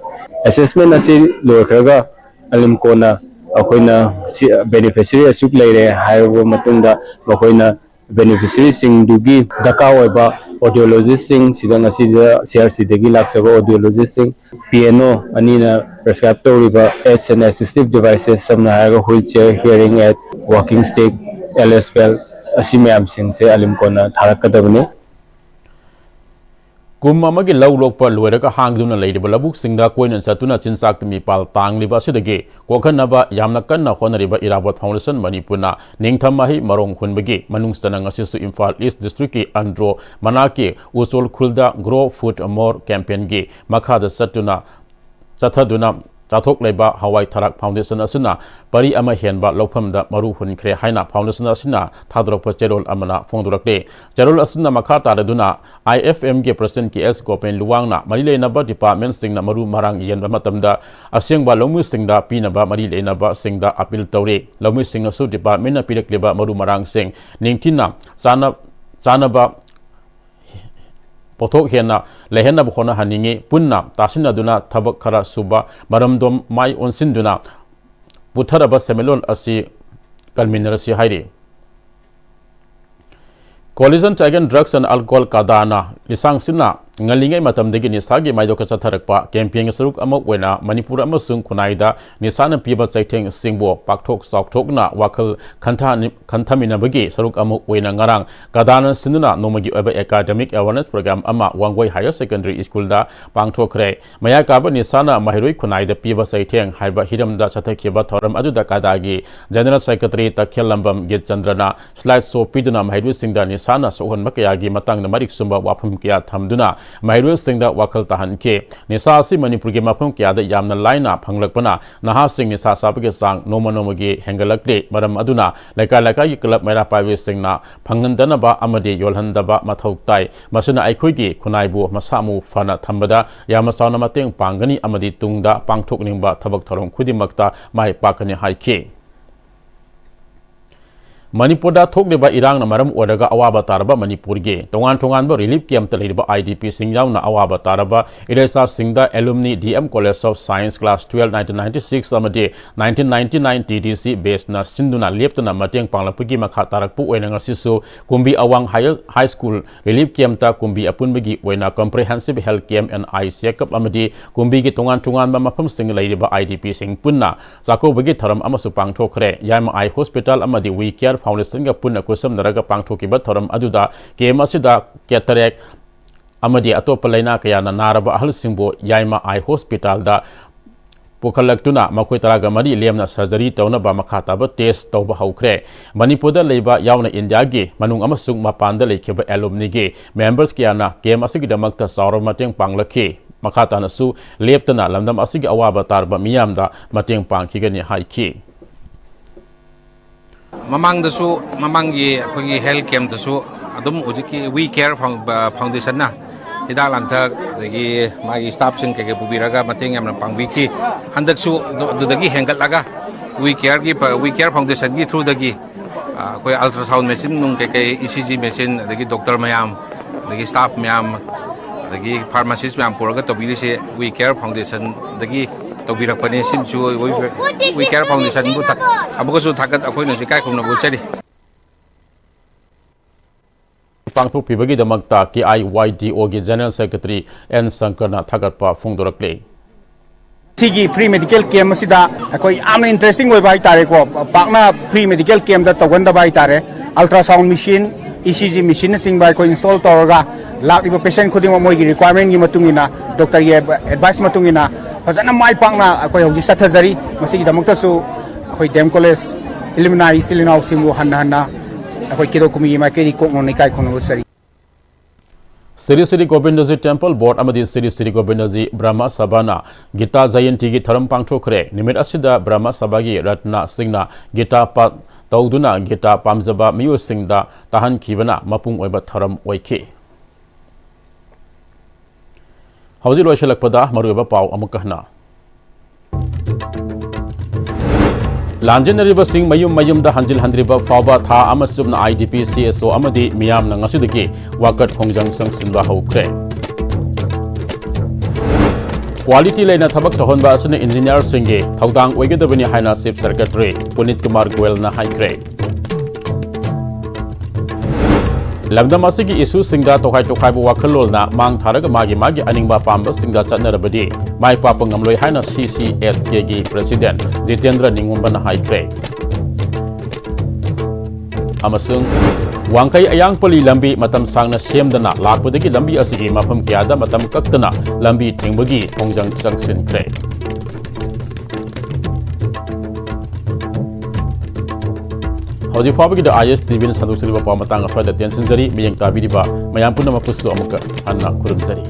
Assessment ꯑꯁꯤ ꯂꯣꯏꯈ꯭ꯔꯒ ꯑꯦꯂꯤꯝꯀꯣꯅ ꯑꯩꯈꯣꯏꯅ ꯁꯤ, beneficiary ꯑꯁꯨꯛ ꯂꯩꯔꯦ ꯍꯥꯏꯔꯕ ꯃꯇꯨꯡꯗ, ꯃꯈꯣꯏꯅ beneficiary ꯁꯤꯡꯗꯨꯒꯤ ꯗꯔꯀꯥꯔ ꯑꯣꯏꯕ audiologist ꯁꯤꯡ, ꯁꯤꯗ ꯉꯁꯤꯗ C R C ꯗꯒꯤ ꯂꯥꯛꯆꯕ audiologist ꯁꯤꯡ, P N O ꯑꯅꯤꯅ prescribe ꯇꯧꯔꯤꯕ aids and assistive devices, ꯁꯝꯅ ꯍꯥꯏꯔꯒ wheel chair, hearing aid, walking stick, L S belt, ꯑꯁꯤ ꯃꯌꯥꯝꯁꯤꯡꯁꯦ ꯑꯦꯂꯤꯝꯀꯣꯅ ꯊꯥꯔꯛꯀꯗꯕꯅꯤ꯫ ꯀꯨꯝ ꯑꯃꯒꯤ ꯂꯧ ꯂꯣꯛꯄ ꯂꯣꯏꯔꯒ ꯍꯥꯡꯗꯨꯅ ꯂꯩꯔꯤꯕ ꯂꯧꯕꯨꯛꯁꯤꯡꯗ ꯀꯣꯏꯅ ꯆꯠꯇꯨꯅ ꯆꯤꯟꯖꯥꯛꯇ ꯃꯤꯄꯥꯜ ꯇꯥꯡꯂꯤꯕ ꯑꯁꯤꯗꯒꯤ ꯀꯣꯛꯍꯟꯅꯕ ꯌꯥꯝꯅ ꯀꯟꯅ ꯍꯣꯠꯅꯔꯤꯕ ꯏꯔꯥꯕꯣꯠ Foundation ꯃꯅꯤꯄꯨꯔꯅ ꯅꯤꯡꯊꯝ ꯃꯍꯩ ꯃꯔꯣꯡ ꯍꯨꯟꯕꯒꯤ ꯃꯅꯨꯡ ꯆꯟꯅ ꯉꯁꯤꯁꯨ ꯏꯝꯐꯥꯜ East district ꯀꯤ ꯑꯟꯗ꯭ꯔꯣ ꯃꯅꯥꯛꯀꯤ ꯎꯆꯣꯜ ꯈꯨꯜꯗ Grow Food More campaign ꯒꯤ ꯃꯈꯥꯗ ꯆꯠꯇꯨꯅ, ꯆꯠꯊꯗꯨꯅ ꯆꯥꯊꯣꯛ ꯂꯩꯕ ꯍꯋꯥꯏ ꯊꯔꯥꯛ Foundation ꯑꯁꯤꯅ ꯄꯔꯤ ꯑꯃ ꯍꯦꯟꯕ ꯂꯧꯐꯝꯗ ꯃꯔꯨ ꯍꯨꯟꯈ꯭ꯔꯦ ꯍꯥꯏꯅ Foundation ꯑꯁꯤꯅ ꯊꯥꯗꯣꯔꯛꯄ ꯆꯦꯔꯣꯜ ꯑꯃꯅ ꯐꯣꯡꯗꯣꯔꯛꯂꯤ꯫ ꯆꯦꯔꯣꯜ ꯑꯁꯤꯅ ꯃꯈꯥ ꯇꯥꯔꯗꯨꯅ I F M ꯒꯤ President K S ꯒꯣꯄꯦꯟ ꯂꯨꯋꯥꯡꯅ ꯃꯔꯤ ꯂꯩꯅꯕ department ꯁꯤꯡꯅ ꯃꯔꯨ ꯃꯔꯥꯡ ꯌꯦꯟꯕ ꯃꯇꯝꯗ ꯑꯁꯦꯡꯕ ꯂꯧꯃꯤꯁꯤꯡꯗ ꯄꯤꯅꯕ ꯃꯔꯤ ꯂꯩꯅꯕꯁꯤꯡꯗ appeal ꯇꯧꯔꯤ꯫ ꯂꯧꯃꯤꯁꯤꯡꯅꯁꯨ department ꯅ ꯄꯤꯔꯛꯂꯤꯕ ꯃꯔꯨ ꯃꯔꯥꯡꯁꯤꯡ ꯅꯤꯡꯊꯤꯅ ꯆꯥꯅ-, ꯆꯥꯅꯕ ꯄꯣꯠꯊꯣꯛ ꯍꯦꯟꯅ ꯂꯩꯍꯟꯅꯕ ꯍꯣꯠꯅꯍꯟꯅꯤꯡꯏ꯫ ꯄꯨꯟꯅ ꯇꯥꯁꯤꯟꯅꯗꯨꯅ ꯊꯕꯛ ꯈꯔ ꯁꯨꯕ, ꯃꯔꯝꯗꯣꯝ ꯃꯥꯏ ꯑꯣꯟꯁꯤꯟꯗꯨꯅ ꯄꯨꯊꯔꯕ ꯁꯦꯟꯃꯤꯠꯂꯣꯟ ꯑꯁꯤ ꯀꯟꯃꯤꯟꯅꯔꯁꯤ ꯍꯥꯏꯔꯤ꯫ Coalition to Against Drugs and Alcohol, ꯀꯗꯥꯅ ꯂꯤꯁꯥꯡꯁꯤꯟꯅ ꯉꯜꯂꯤꯉꯩ ꯃꯇꯝꯗꯒꯤ ꯅꯤꯁꯥꯒꯤ ꯃꯥꯏꯗꯣꯛꯇ ꯆꯠꯊꯔꯛꯄ campaign ꯁꯔꯨꯛ ꯑꯃ ꯑꯣꯏꯅ ꯃꯅꯤꯄꯨꯔ ꯑꯃꯁꯨꯡ ꯈꯨꯟꯅꯥꯏꯗ ꯅꯤꯁꯥꯅ ꯄꯤꯕ ꯆꯩꯊꯦꯡꯁꯤꯡꯕꯨ ꯄꯥꯛꯊꯣꯛ ꯆꯥꯎꯊꯣꯛꯅ ꯋꯥꯈꯜ ꯈꯟꯊ-, ꯈꯟꯊꯃꯤꯟꯅꯕꯒꯤ ꯁꯔꯨꯛ ꯑꯃ ꯑꯣꯏꯅ ꯉꯔꯥꯡ ꯀꯗꯥꯅ ꯁꯤꯟꯗꯨꯅ ꯅꯣꯡꯃꯒꯤ ꯑꯣꯏꯕ academic awareness program ꯑꯃ ꯋꯥꯡꯒꯣꯏ Higher Secondary School ꯗ ꯄꯥꯡꯊꯣꯛꯈ꯭ꯔꯦ꯫ ꯃꯌꯥ ꯀꯥꯕ ꯅꯤꯁꯥꯅ ꯃꯍꯩꯔꯣꯏ ꯈꯨꯟꯅꯥꯏꯗ ꯄꯤꯕ ꯆꯩꯊꯦꯡ ꯍꯥꯏꯕ ꯍꯤꯔꯝꯗ ꯆꯠꯊꯈꯤꯕ ꯊꯧꯔꯝ ꯑꯗꯨꯗ ꯀꯗꯥꯒꯤ General Secretary ꯇꯈꯦꯜꯂꯝꯕꯝ ꯒꯤꯠꯆꯟꯗ꯭ꯔꯅ slide show ꯄꯤꯗꯨꯅ ꯃꯍꯩꯔꯣꯏꯁꯤꯡꯗ ꯅꯤꯁꯥꯅ ꯁꯣꯛꯍꯟꯕ ꯀꯌꯥꯒꯤ ꯃꯇꯥꯡꯗ ꯃꯔꯤꯛ ꯆꯨꯝꯕ ꯋꯥꯐꯝ ꯀꯌꯥ ꯊꯝꯗꯨꯅ ꯃꯍꯩꯔꯣꯏꯁꯤꯡꯗ ꯋꯥꯈꯜ ꯇꯥꯍꯟꯈꯤ꯫ ꯅꯤꯁꯥ ꯑꯁꯤ ꯃꯅꯤꯄꯨꯔꯒꯤ ꯃꯐꯝ ꯀꯌꯥꯗ ꯌꯥꯝꯅ ꯂꯥꯏꯅ ꯐꯪꯂꯛꯄꯅ ꯅꯍꯥꯁꯤꯡ ꯅꯤꯁꯥ ꯆꯥꯕꯒꯤ ꯆꯥꯡ ꯅꯣꯡꯃ ꯅꯣꯡꯃꯒꯤ ꯍꯦꯟꯒꯠꯂꯛꯂꯤ꯫ ꯃꯔꯝ ꯑꯗꯨꯅ ꯂꯩꯀꯥꯏ ꯂꯩꯀꯥꯏꯒꯤ club ꯃꯩꯔꯥ ꯄꯥꯏꯕꯤꯁꯤꯡꯅ ꯐꯪꯍꯟꯗꯅꯕ ꯑꯃꯗꯤ ꯌꯣꯜꯍꯟꯗꯕ ꯃꯊꯧ ꯇꯥꯏ꯫ ꯃꯁꯤꯅ ꯑꯩꯈꯣꯏꯒꯤ ꯈꯨꯟꯅꯥꯏꯕꯨ ꯃꯁꯥ ꯃꯎ ꯐꯅ ꯊꯝꯕꯗ ꯌꯥꯝꯅ ꯆꯥꯎꯅ ꯃꯇꯦꯡ ꯄꯥꯡꯒꯅꯤ ꯑꯃꯗꯤ ꯇꯨꯡꯗ ꯄꯥꯡꯊꯣꯛꯅꯤꯡꯕ ꯊꯕꯛ ꯊꯧꯔꯝ ꯈꯨꯗꯤꯡꯃꯛꯇ ꯃꯥꯏ ꯄꯥꯛꯀꯅꯤ ꯍꯥꯏꯈꯤ꯫ ꯃꯅꯤꯄꯨꯔꯗ ꯊꯣꯛꯂꯤꯕ ꯏꯔꯥꯡꯅ ꯃꯔꯝ ꯑꯣꯏꯔꯒ ꯑꯋꯥꯕ ꯇꯥꯔꯕ ꯃꯅꯤꯄꯨꯔꯒꯤ ꯇꯣꯉꯥꯟ ꯇꯣꯉꯥꯟꯕ relief camp ꯇ ꯂꯩꯔꯤꯕ I D P ꯁꯤꯡ ꯌꯥꯎꯅ ꯑꯋꯥꯕ ꯇꯥꯔꯕ ꯏꯔꯩꯆꯥꯁꯤꯡꯗ alumni D M College of Science class twelve nineteen ninety six ꯑꯃꯗꯤ nineteen ninety nine T D C batch ꯅ ꯁꯤꯟꯗꯨꯅ ꯂꯦꯞꯇꯅ ꯃꯇꯦꯡ ꯄꯥꯡꯂꯛꯄꯒꯤ ꯃꯈꯥ ꯇꯥꯔꯛꯄ ꯑꯣꯏꯅ ꯉꯁꯤꯁꯨ ꯀꯨꯝꯕꯤ ꯑꯋꯥꯡ High, High School relief camp ꯇ ꯀꯨꯝꯕꯤ ꯑꯄꯨꯟꯕꯒꯤ ꯑꯣꯏꯅ comprehensive health camp and eye checkup ꯑꯃꯗꯤ ꯀꯨꯝꯕꯤꯒꯤ ꯇꯣꯉꯥꯟ ꯇꯣꯉꯥꯟꯕ ꯃꯐꯝꯁꯤꯡꯗ ꯂꯩꯔꯤꯕ I D P ꯁꯤꯡ ꯄꯨꯟꯅ ꯆꯥꯛꯀꯧꯕꯒꯤ ꯊꯧꯔꯝ ꯑꯃꯁꯨ ꯄꯥꯡꯊꯣꯛꯈ꯭ꯔꯦ꯫ ꯌꯥꯏꯃ Eye Hospital ꯑꯃꯗꯤ We Care Foundation ꯒ ꯄꯨꯟꯅ ꯈꯨꯠꯁꯝꯅꯔꯒ ꯄꯥꯡꯊꯣꯛꯈꯤꯕ ꯊꯧꯔꯝ ꯑꯗꯨꯗ camp ꯑꯁꯤꯗ cataract ꯑꯃꯗꯤ ꯑꯇꯣꯞꯄ ꯂꯥꯏꯅꯥ ꯀꯌꯥꯅ ꯅꯥꯔꯕ ꯑꯍꯜꯁꯤꯡꯕꯨ ꯌꯥꯏꯃ Eye Hospital ꯗ ꯄꯨꯈꯠꯂꯛꯇꯨꯅ ꯃꯈꯣꯏ ꯇꯔꯥꯒ ꯃꯔꯤ ꯂꯦꯝꯅ surgery ꯇꯧꯅꯕ ꯃꯈꯥ ꯇꯥꯕ test ꯇꯧꯕ ꯍꯧꯈ꯭ꯔꯦ꯫ ꯃꯅꯤꯄꯨꯔꯗ ꯂꯩꯕ ꯌꯥꯎꯅ ꯏꯟꯗꯤꯌꯥꯒꯤ ꯃꯅꯨꯡ ꯑꯃꯁꯨꯡ ꯃꯄꯥꯟꯗ ꯂꯩꯈꯤꯕ alumni ꯒꯤ members ꯀꯌꯥꯅ camp ꯑꯁꯤꯒꯤꯗꯃꯛꯇ ꯆꯥꯎꯔꯕ ꯃꯇꯦꯡ ꯄꯥꯡꯂꯛꯈꯤ꯫ ꯃꯈꯥ ꯇꯥꯅꯁꯨ ꯂꯦꯞꯇꯅ ꯂꯝꯗꯝ ꯑꯁꯤꯒꯤ ꯑꯋꯥꯕ ꯇꯥꯔꯕ ꯃꯤꯌꯥꯝꯗ ꯃꯇꯦꯡ ꯄꯥꯡꯈꯤꯒꯅꯤ ꯍꯥꯏꯈꯤ꯫ ꯃꯃꯥꯡꯗꯁꯨ, ꯃꯃꯥꯡꯒꯤ ꯑꯩꯈꯣꯏꯒꯤ health camp ꯇꯁꯨ ꯑꯗꯨꯝ ꯍꯧꯖꯤꯛꯀꯤ We Care Found-, ꯑ, Foundation ꯅ ꯍꯤꯗꯥꯛ ꯂꯥꯡꯊꯛ, ꯑꯗꯒꯤ ꯃꯥꯒꯤ staff ꯁꯤꯡ ꯀꯩꯀꯩ ꯄꯨꯕꯤꯔꯒ ꯃꯇꯦꯡ ꯌꯥꯝꯅ ꯄꯥꯡꯕꯤꯈꯤ꯫ ꯍꯟꯗꯛꯁꯨ ꯑꯗꯨ-, ꯑꯗꯨꯗꯒꯤ ꯍꯦꯟꯒꯠꯂꯒ We Care ꯒꯤ ꯄ-, We Care Foundation ꯒꯤ through ꯗꯒꯤ, ꯑ, ꯑꯩꯈꯣꯏ ultrasound machine ꯅꯨꯡ ꯀꯩꯀꯩ, E C G machine, ꯑꯗꯒꯤ doctor ꯃꯌꯥꯝ, ꯑꯗꯒꯤ staff ꯃꯌꯥꯝ, ꯑꯗꯒꯤ pharmacist ꯃꯌꯥꯝ ꯄꯨꯔꯒ ꯇꯧꯕꯤꯔꯤꯁꯦ We Care Foundation ꯗꯒꯤ ꯇꯧꯕꯤꯔꯛꯄꯅꯤ꯫ ꯁꯤꯃꯁꯨ We, We Care Foundation ꯕꯨ ꯊꯥ-, ꯑꯃꯨꯛꯀꯁꯨ ꯊꯥꯒꯠ-, ꯑꯩꯈꯣꯏꯅꯁꯨ ꯏꯀꯥꯏ ꯈꯨꯝꯅꯕ ꯎꯠꯆꯔꯤ꯫ ꯄꯥꯡꯊꯣꯛꯄꯤꯕꯒꯤꯗꯃꯛꯇ ꯀꯦ ꯑꯥꯏ ꯋꯥꯏ ꯗꯤ ꯑꯣꯒꯤ ꯖꯦꯅꯔꯦꯜ ꯁꯦꯀ꯭ꯔꯦꯇꯔꯤ ꯑꯦꯟ ꯁꯪꯀꯔꯅ ꯊꯥꯒꯠꯄ ꯐꯣꯡꯗꯣꯔꯛꯂꯤ꯫ ꯁꯤꯒꯤ free medical camp ꯑꯁꯤꯗ ꯑꯩꯈꯣꯏ ꯌꯥꯝꯅ interesting ꯑꯣꯏꯕ ꯍꯥꯏꯇꯥꯔꯦꯀꯣ꯫ ꯄꯥꯛꯅ free medical campꯇ ꯇꯧꯒꯟꯗꯕ ꯍꯥꯏꯇꯥꯔꯦ꯫ Ultrasound machine, E C G machineꯅꯆꯤꯡꯕ ꯑꯩꯈꯣꯏ install ꯇꯧꯔꯒ ꯂꯥꯛꯂꯤꯕ patient ꯈꯨꯗꯤꯡꯃꯛ ꯃꯣꯏꯒꯤ requirementꯀꯤ ꯃꯇꯨꯡ ꯏꯟꯅ, doctorꯒꯤ advice ꯃꯇꯨꯡ ꯏꯟꯅ ꯐꯖꯅ ꯃꯥꯏ ꯄꯥꯛꯅ ꯑꯩꯈꯣꯏ ꯍꯧꯖꯤꯛ ꯆꯠꯊꯖꯔꯤ꯫ ꯃꯁꯤꯒꯤꯗꯃꯛꯇꯁꯨ ꯑꯩꯈꯣꯏ ꯗꯤ ꯑꯦꯝ ꯀꯣꯂꯦꯖ alumni ꯏꯆꯤꯜ ꯏꯅꯥꯎꯁꯤꯡꯕꯨ ꯍꯟꯅ ꯍꯟꯅ ꯑꯩꯈꯣꯏ ꯀꯦꯔꯧ ꯀꯨꯝꯃꯤꯒꯤ ꯃꯥꯏꯀꯩꯗꯒꯤ ꯀꯣꯛ ꯅꯧꯅ ꯏꯀꯥꯏ ꯈꯨꯝꯅꯕ ꯎꯠꯆꯔꯤ꯫ ꯁ꯭ꯔꯤ ꯁ꯭ꯔꯤ ꯒꯣꯕꯤꯟꯗꯖꯤ ꯇꯦꯝꯄꯜ ꯕꯣꯔꯗ ꯑꯃꯗꯤ ꯁ꯭ꯔꯤ ꯁ꯭ꯔꯤ ꯒꯣꯕꯤꯟꯗꯖꯤ ꯕ꯭ꯔꯍꯃ ꯁꯚꯥꯅ ꯒꯤꯇꯥ ꯖꯌꯟꯇꯤꯒꯤ ꯊꯧꯔꯝ ꯄꯥꯡꯊꯣꯛꯈ꯭ꯔꯦ꯫ ꯅꯨꯃꯤꯠ ꯑꯁꯤꯗ ꯕ꯭ꯔꯍꯃ ꯁꯚꯥꯒꯤ ꯔꯠꯅꯁꯤꯡꯅ ꯒꯤꯇꯥ ꯄꯥ-, ꯇꯧꯗꯨꯅ ꯒꯤꯇꯥ ꯄꯥꯝꯖꯕ ꯃꯤꯑꯣꯏꯁꯤꯡꯗ ꯇꯥꯍꯟꯈꯤꯕꯅ ꯃꯄꯨꯡ ꯑꯣꯏꯕ ꯊꯧꯔꯝ ꯑꯣꯏꯈꯤ꯫ ꯍꯧꯖꯤꯛ ꯂꯣꯏꯁꯤꯜꯂꯛꯄꯗ ꯃꯔꯨꯑꯣꯏꯕ ꯄꯥꯎ ꯑꯃꯨꯛꯀ ꯍꯟꯅ꯫ ꯂꯥꯟꯖꯦꯟꯅꯔꯤꯕꯁꯤꯡ ꯃꯌꯨꯝ ꯃꯌꯨꯝꯗ ꯍꯟꯖꯤꯜꯍꯟꯗ꯭ꯔꯤꯕ ꯐꯥꯎꯕ ꯊꯥ ꯑꯃ ꯆꯨꯞꯅ I D P, C S ꯑꯣ ꯑꯃꯗꯤ ꯃꯤꯌꯥꯝꯅ ꯉꯁꯤꯗꯒꯤ ꯋꯥꯀꯠ ꯈꯣꯡꯖꯪ ꯆꯪꯁꯤꯟꯕ ꯍꯧꯈ꯭ꯔꯦ꯫ ꯀ꯭ꯋꯥꯂꯤꯇꯤ ꯂꯩꯅ ꯊꯕꯛ ꯇꯧꯍꯟꯕ ꯑꯁꯤꯅ ꯏꯟꯖꯤꯅꯤꯌꯥꯔꯁꯤꯡꯒꯤ ꯊꯧꯗꯥꯡ ꯑꯣꯏꯒꯗꯕꯅꯤ ꯍꯥꯏꯅ ꯆꯤꯐ ꯁꯦꯀ꯭ꯔꯦꯇꯔꯤ ꯄꯨꯅꯤꯠ ꯀꯨꯃꯥꯔ ꯒꯣꯌꯜꯅ ꯍꯥꯏꯈ꯭ꯔꯦ꯫ ꯂꯝꯗꯝ ꯑꯁꯤꯒꯤ ꯏꯁꯨꯁꯤꯡꯗ ꯇꯣꯈꯥꯏ ꯇꯣꯈꯥꯏꯕ ꯋꯥꯈꯜꯂꯣꯟꯅ ꯃꯥꯡ ꯊꯥꯔꯒ ꯃꯥꯒꯤ ꯃꯥꯒꯤ ꯑꯅꯤꯡꯕ ꯑꯄꯥꯝꯕꯁꯤꯡꯗ ꯆꯠꯅꯔꯕꯗꯤ ꯃꯥꯏ ꯄꯥꯛꯄ ꯉꯝꯂꯣꯏ ꯍꯥꯏꯅ ꯁꯤ ꯁꯤ ꯑꯦꯁ ꯀꯦꯒꯤ ꯄ꯭ꯔꯦꯁꯤꯗꯦꯟꯠ ꯖꯤꯇꯦꯟꯗ꯭ꯔ ꯅꯤꯡꯉꯣꯝꯕꯅ ꯍꯥꯏꯈ꯭ꯔꯦ꯫ ꯑꯃꯁꯨꯡ ꯋꯥꯡꯈꯩ ꯑꯌꯥꯡꯄꯜꯂꯤ ꯂꯝꯕꯤ ꯃꯇꯝ ꯁꯥꯡꯅ ꯁꯦꯝꯗꯅ ꯂꯥꯛꯄꯗꯒꯤ ꯂꯝꯕꯤ ꯑꯁꯤꯒꯤ ꯃꯐꯝ ꯀꯌꯥꯗ ꯃꯇꯝ ꯀꯛꯇꯅ ꯂꯝꯕꯤ ꯊꯤꯡꯕꯒꯤ ꯈꯣꯡꯖꯪ ꯆꯪꯁꯤꯟꯈ꯭ꯔꯦ꯫ ꯍꯧꯖꯤꯛ ꯐꯥꯎꯕꯒꯤꯗ ꯑꯥꯏ ꯑꯦꯁ ꯇꯤ ꯚꯤꯅ ꯁꯟꯗꯣꯛꯆꯔꯤꯕ ꯄꯥꯎ ꯃꯇꯥꯡ ꯑꯁ꯭ꯋꯥꯏꯗ ꯇꯦꯟꯁꯤꯟꯖꯔꯤ꯫ ꯃꯤꯠꯌꯦꯡ ꯇꯥꯕꯤꯔꯤꯕ ꯃꯌꯥꯝ ꯄꯨꯝꯅꯃꯛꯄꯨꯁꯨ ꯑꯃꯨꯛꯀ ꯍꯟꯅ ꯈꯨꯔꯨꯝꯖꯔꯤ꯫